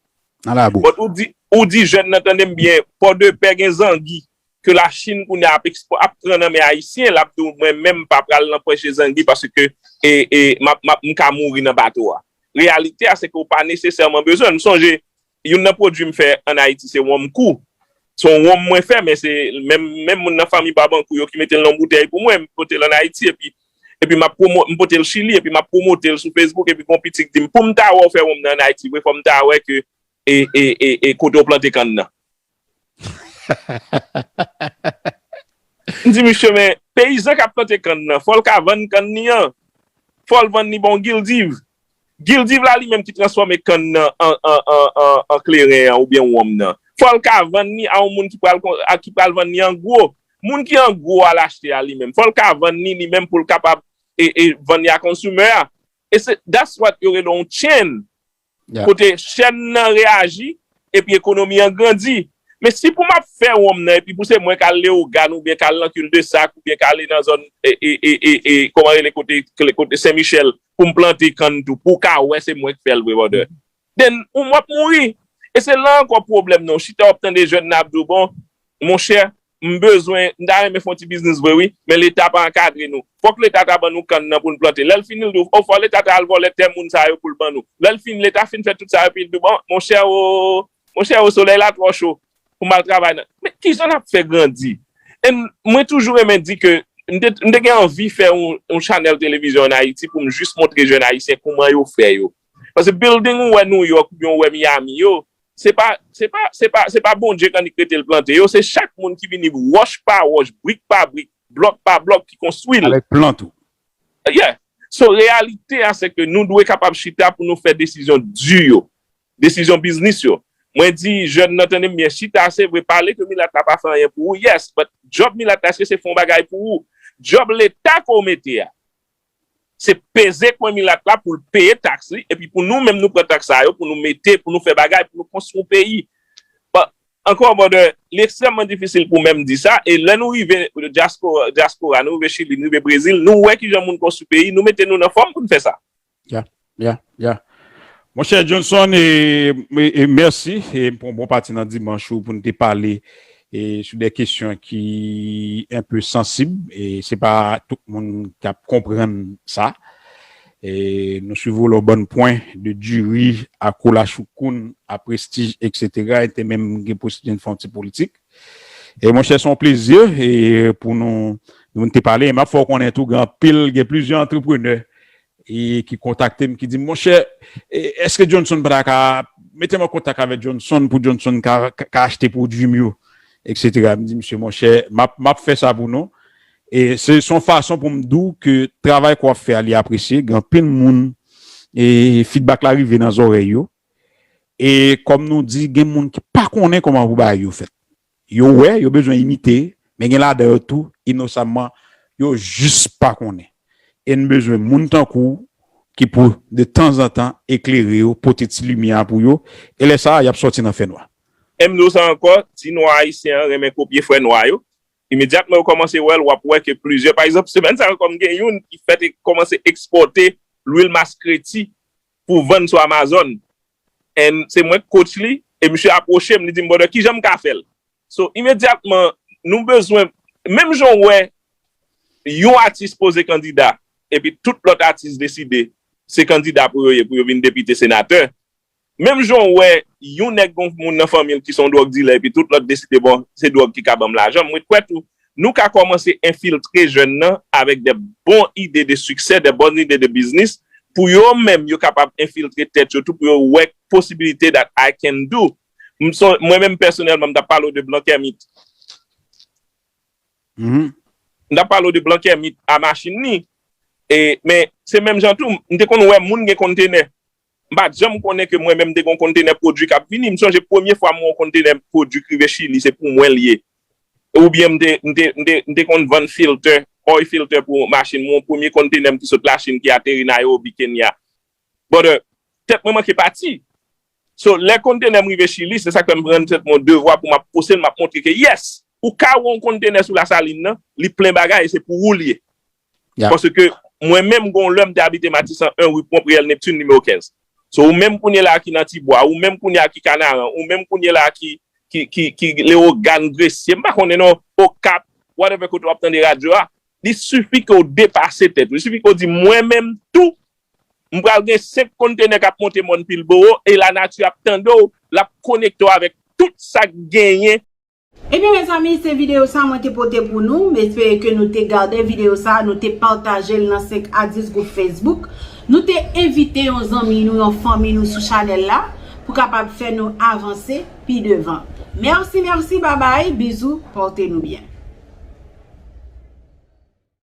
Nan labou. But ou di, ou di jèn nan, tande m byen, Pòdepè gen zangi ke Lachin kounye a ap, ekspo, ap pran nan men Ayisyen, l ap di w, mwen menm m pa pral nan pwèche zangi paske e, e, m ap, m ap, m ka mouri nan bato a. Reyalite a, se ke w pa nesesèman bezwen. M sonje, youn nan pwodui m fè ann Ayiti, se wonm kou. Se yon wonm mwen fè, men se menm, menm moun nan fanmi Babankou yo ki mete l nan yon boutèy pou mwen, m pote l ann Ayiti, epi, epi m ap pwomo-, m pote l Chili, epi m ap pwomote l sou Facebook, epi gon pitit di m, pou m ta wè w fè wonm nan ann Ayiti vre, fò m ta wè ke e, e, e, e kote w plante kann nan. M di misye, men peyizan k ap plante kann nan, fò l ka vann kann li an. Fò l vann li ba yon gildiv. Gildiv la li menm ki transfòme kann nan an, an, an, an, an kleren an oubyen wonm nan. Fò l ka vann li a yon moun ki pral kon-, a, ki pral vann li an gwo. Moun ki an gwo al achte a li menm, fò l ka vann li, li menm pou l kapab e, e vann li a konsumè a. E se, that's what yo rele yon chain. Yeah. Kote chèn nan reyaji, epi ekonomi an grandi. Men si pou m ap fè wonm nan, epi pou se mwen k al Leyogàn, oubyen k al nan Cul-de-Sac, oubyen k ale nan zòn, e, e, e, e, e, kòman rele kote, kote Sen Michèl, pou m plante kann tou, pou w ka wè se mwen k fè l vre, brother. Then, ou m ap mouri. E se la ankò pwoblèm nan. Ou chita w ap tande jèn nan ap di w, bon, monchè, m bezwen, m ta renmen fè yon ti biznis vre wi, men Leta pa ankadre nou. Fòk Leta ta ban nou kann nan pou n plante. Lè l fini, l di w, o, fò Leta ta al vòlè tè moun sa yo pou l ban nou. Lè l fini, Leta fin fè tout sa yo, epi l di w, bon, monchè, o, Monchè, o solèy la twò cho pou m al travay nan. Men kijan n ap fè grandi? And mwen toujou renmen di ke m te, m te gen anvi fè yon, yon chanèl televizyon an Ayiti pou m jis montre jèn ayisyen kouman yo fè yo. Paske building ou wè New York oubyen ou wè Miami yo, se pa, se pa, se pa, se pa Bondye k annik rete l plante yo, se chak moun ki vini wòch pa wòch, brik pa brik, blòk pa blòk ki konstwi l. Avèk plan tou. Yeah. So, reyalite a, se ke nou dwe kapab chita pou nou fè desizyon di yo, desizyon biznis yo. Mwen di jèn nan, tande m byen, chita, se vre, pale ke milat la pa fè anyen pou ou, yes, but job milat la, èske se fè yon bagay pou ou? Job leta ke w mete a, se peze kwen milat la pou l peye taks li, epi pou nou menm nou pran taks sa yo, pou nou mete, pou nou fè bagay, pou nou konstwi yon peyi. But, ankò, brother, li ekstrèmman difisil pou menm di sa, e lè nou rive dyaspora, dyaspora, nou rive Chili, nou rive Brezil, nou wè kijan moun konstwi peyi, nou mete nou nan fòm pou n fè sa. Ya, ya, ya. Monchè Johnson, e, e, e mèsi e pou yon bon pati nan dimanch ou pou n te pale e sou de kesyon ki enpe sansib, e se pa tout moun k ap konprann sa. E nou swiv ou lè w bann pwen de diri a koulachoukoun a prestij, etsetera, e te menm gen posiblite n fè yon ti politik. E monchè, se yon plezi e pou nou, nou te pale. E m ap fè w konnen tou, gen anpil, gen plizyè antreprenè e ki kontakte m, ki di m, monchè, e, èske Johnson pa ta ka mete m an kontak avèk Johnson pou Johnson ka, ka, ka achte pwodui m yo, etsetera. M di, mesye, monchè, m ap, m ap fè sa pou nou. E se, se yon fason pou m di w ke travay ke w ap fè a, li apresye. Gen anpil moun, e feedback la rive nan zòrèy yo. E kòm nou di, gen moun ki pa konnen kòman pou bagay yo fèt. Yo wè, yo bezwen imite, men gen ladan yo tou, inosamman, yo jis pa konnen. E n bezwen moun tankou w ki pou, de tanzantan, eklere yo, pote ti limyè a pou yo, e lè sa a, y ap sòti nan fènwa. E m di w sa ankò, ti nwa ayisyen an renmen kopye frè nwa yo. Imedyatman yo kòmanse wè l, w ap wè ke plizyè, pa egzanp, semèn sa a ankò, m gen youn ki fèt e kòmanse ekspòte lwil maskreti pou vann sou Amazon. And se mwen k coach li, e misye apwoche m, li di m, brother, kijan m ka fè l? So, imedyatman, nou bezwen, menm jan w wè yon atis poze kandida, epi tout lòt atis deside se kandida pou yo ye, pou yo vin depite, senatè, menm jan w wè yon nèg gon moun nan fanmi l ki se yon dwòg dilè, epi tout lòt deside, bon, se dwòg ki ka ban m lajan, mwen kwè tou, nou ka kòmanse enfiltre jèn nan avèk de bon ide de siksè, de bon ide de biznis, pou yo menm yo kapab enfiltre tèt yo tou, pou yo wè posibilite that I can do. M son, mwen menm pèsonèlman, m t ap pale w de Blankèmit. M t ap pale w de Blankèmit a machin li. E, men, se menm jan tou, m te konn wè moun gen kontenè. M pa t janm konnen ke mwen menm m te gen yon kontenè pwodui k ap vini. M sonje premye fwa m wè yon kontenè pwodui k rive Chili, se pou mwen l ye. Oubyen m te, m te, m te, m te konn vann filtè, oil filter pou machin mwen. Premye kontenè m ki sot Lachin ki ateri Nairobi, Kenya. Brother, tèt mwen manke pati. So, lè kontenè m rive Chili, se sa k fè m rann tèt mwen yon devwa pou m ap pouse l, m ap montre ke, yes, ou ka wè yon kontenè sou Lasalin nan, li plen bagay, e se pou ou l ye. Paske mwen menm, gon lè m te abite Matisan en, ri Pwonpriyèl Neptune, nimewo kenz. So, ou menm kounye la ki nan Tibwa, ou menm kounye a ki Kanaran, ou menm kounye la ki, ki, ki, ki Lewogàn, Gresye, m pa konnen non, Okap, whatever kote w ap tande radyo a, li sifi ke w depase tèt ou. Li sifi ke w di, mwen menm tou, m pral gen senk kontenè k ap monte mòn Pilbowo, e lanati ap tande w, l ap konekte w avèk tout sa k genyen. Ebyen mezanmi, se videyo sa mwen te pote pou nou. M espere ke nou te gade videyo sa, nou te pataje l nan senk a dis gwoup Facebook. Nou te envite yon zanmi nou, yon fanmi nou sou chanèl la pou kapab fè nou avanse pi devan. Mèsi, mèsi, babay, bizou, pòte nou byen.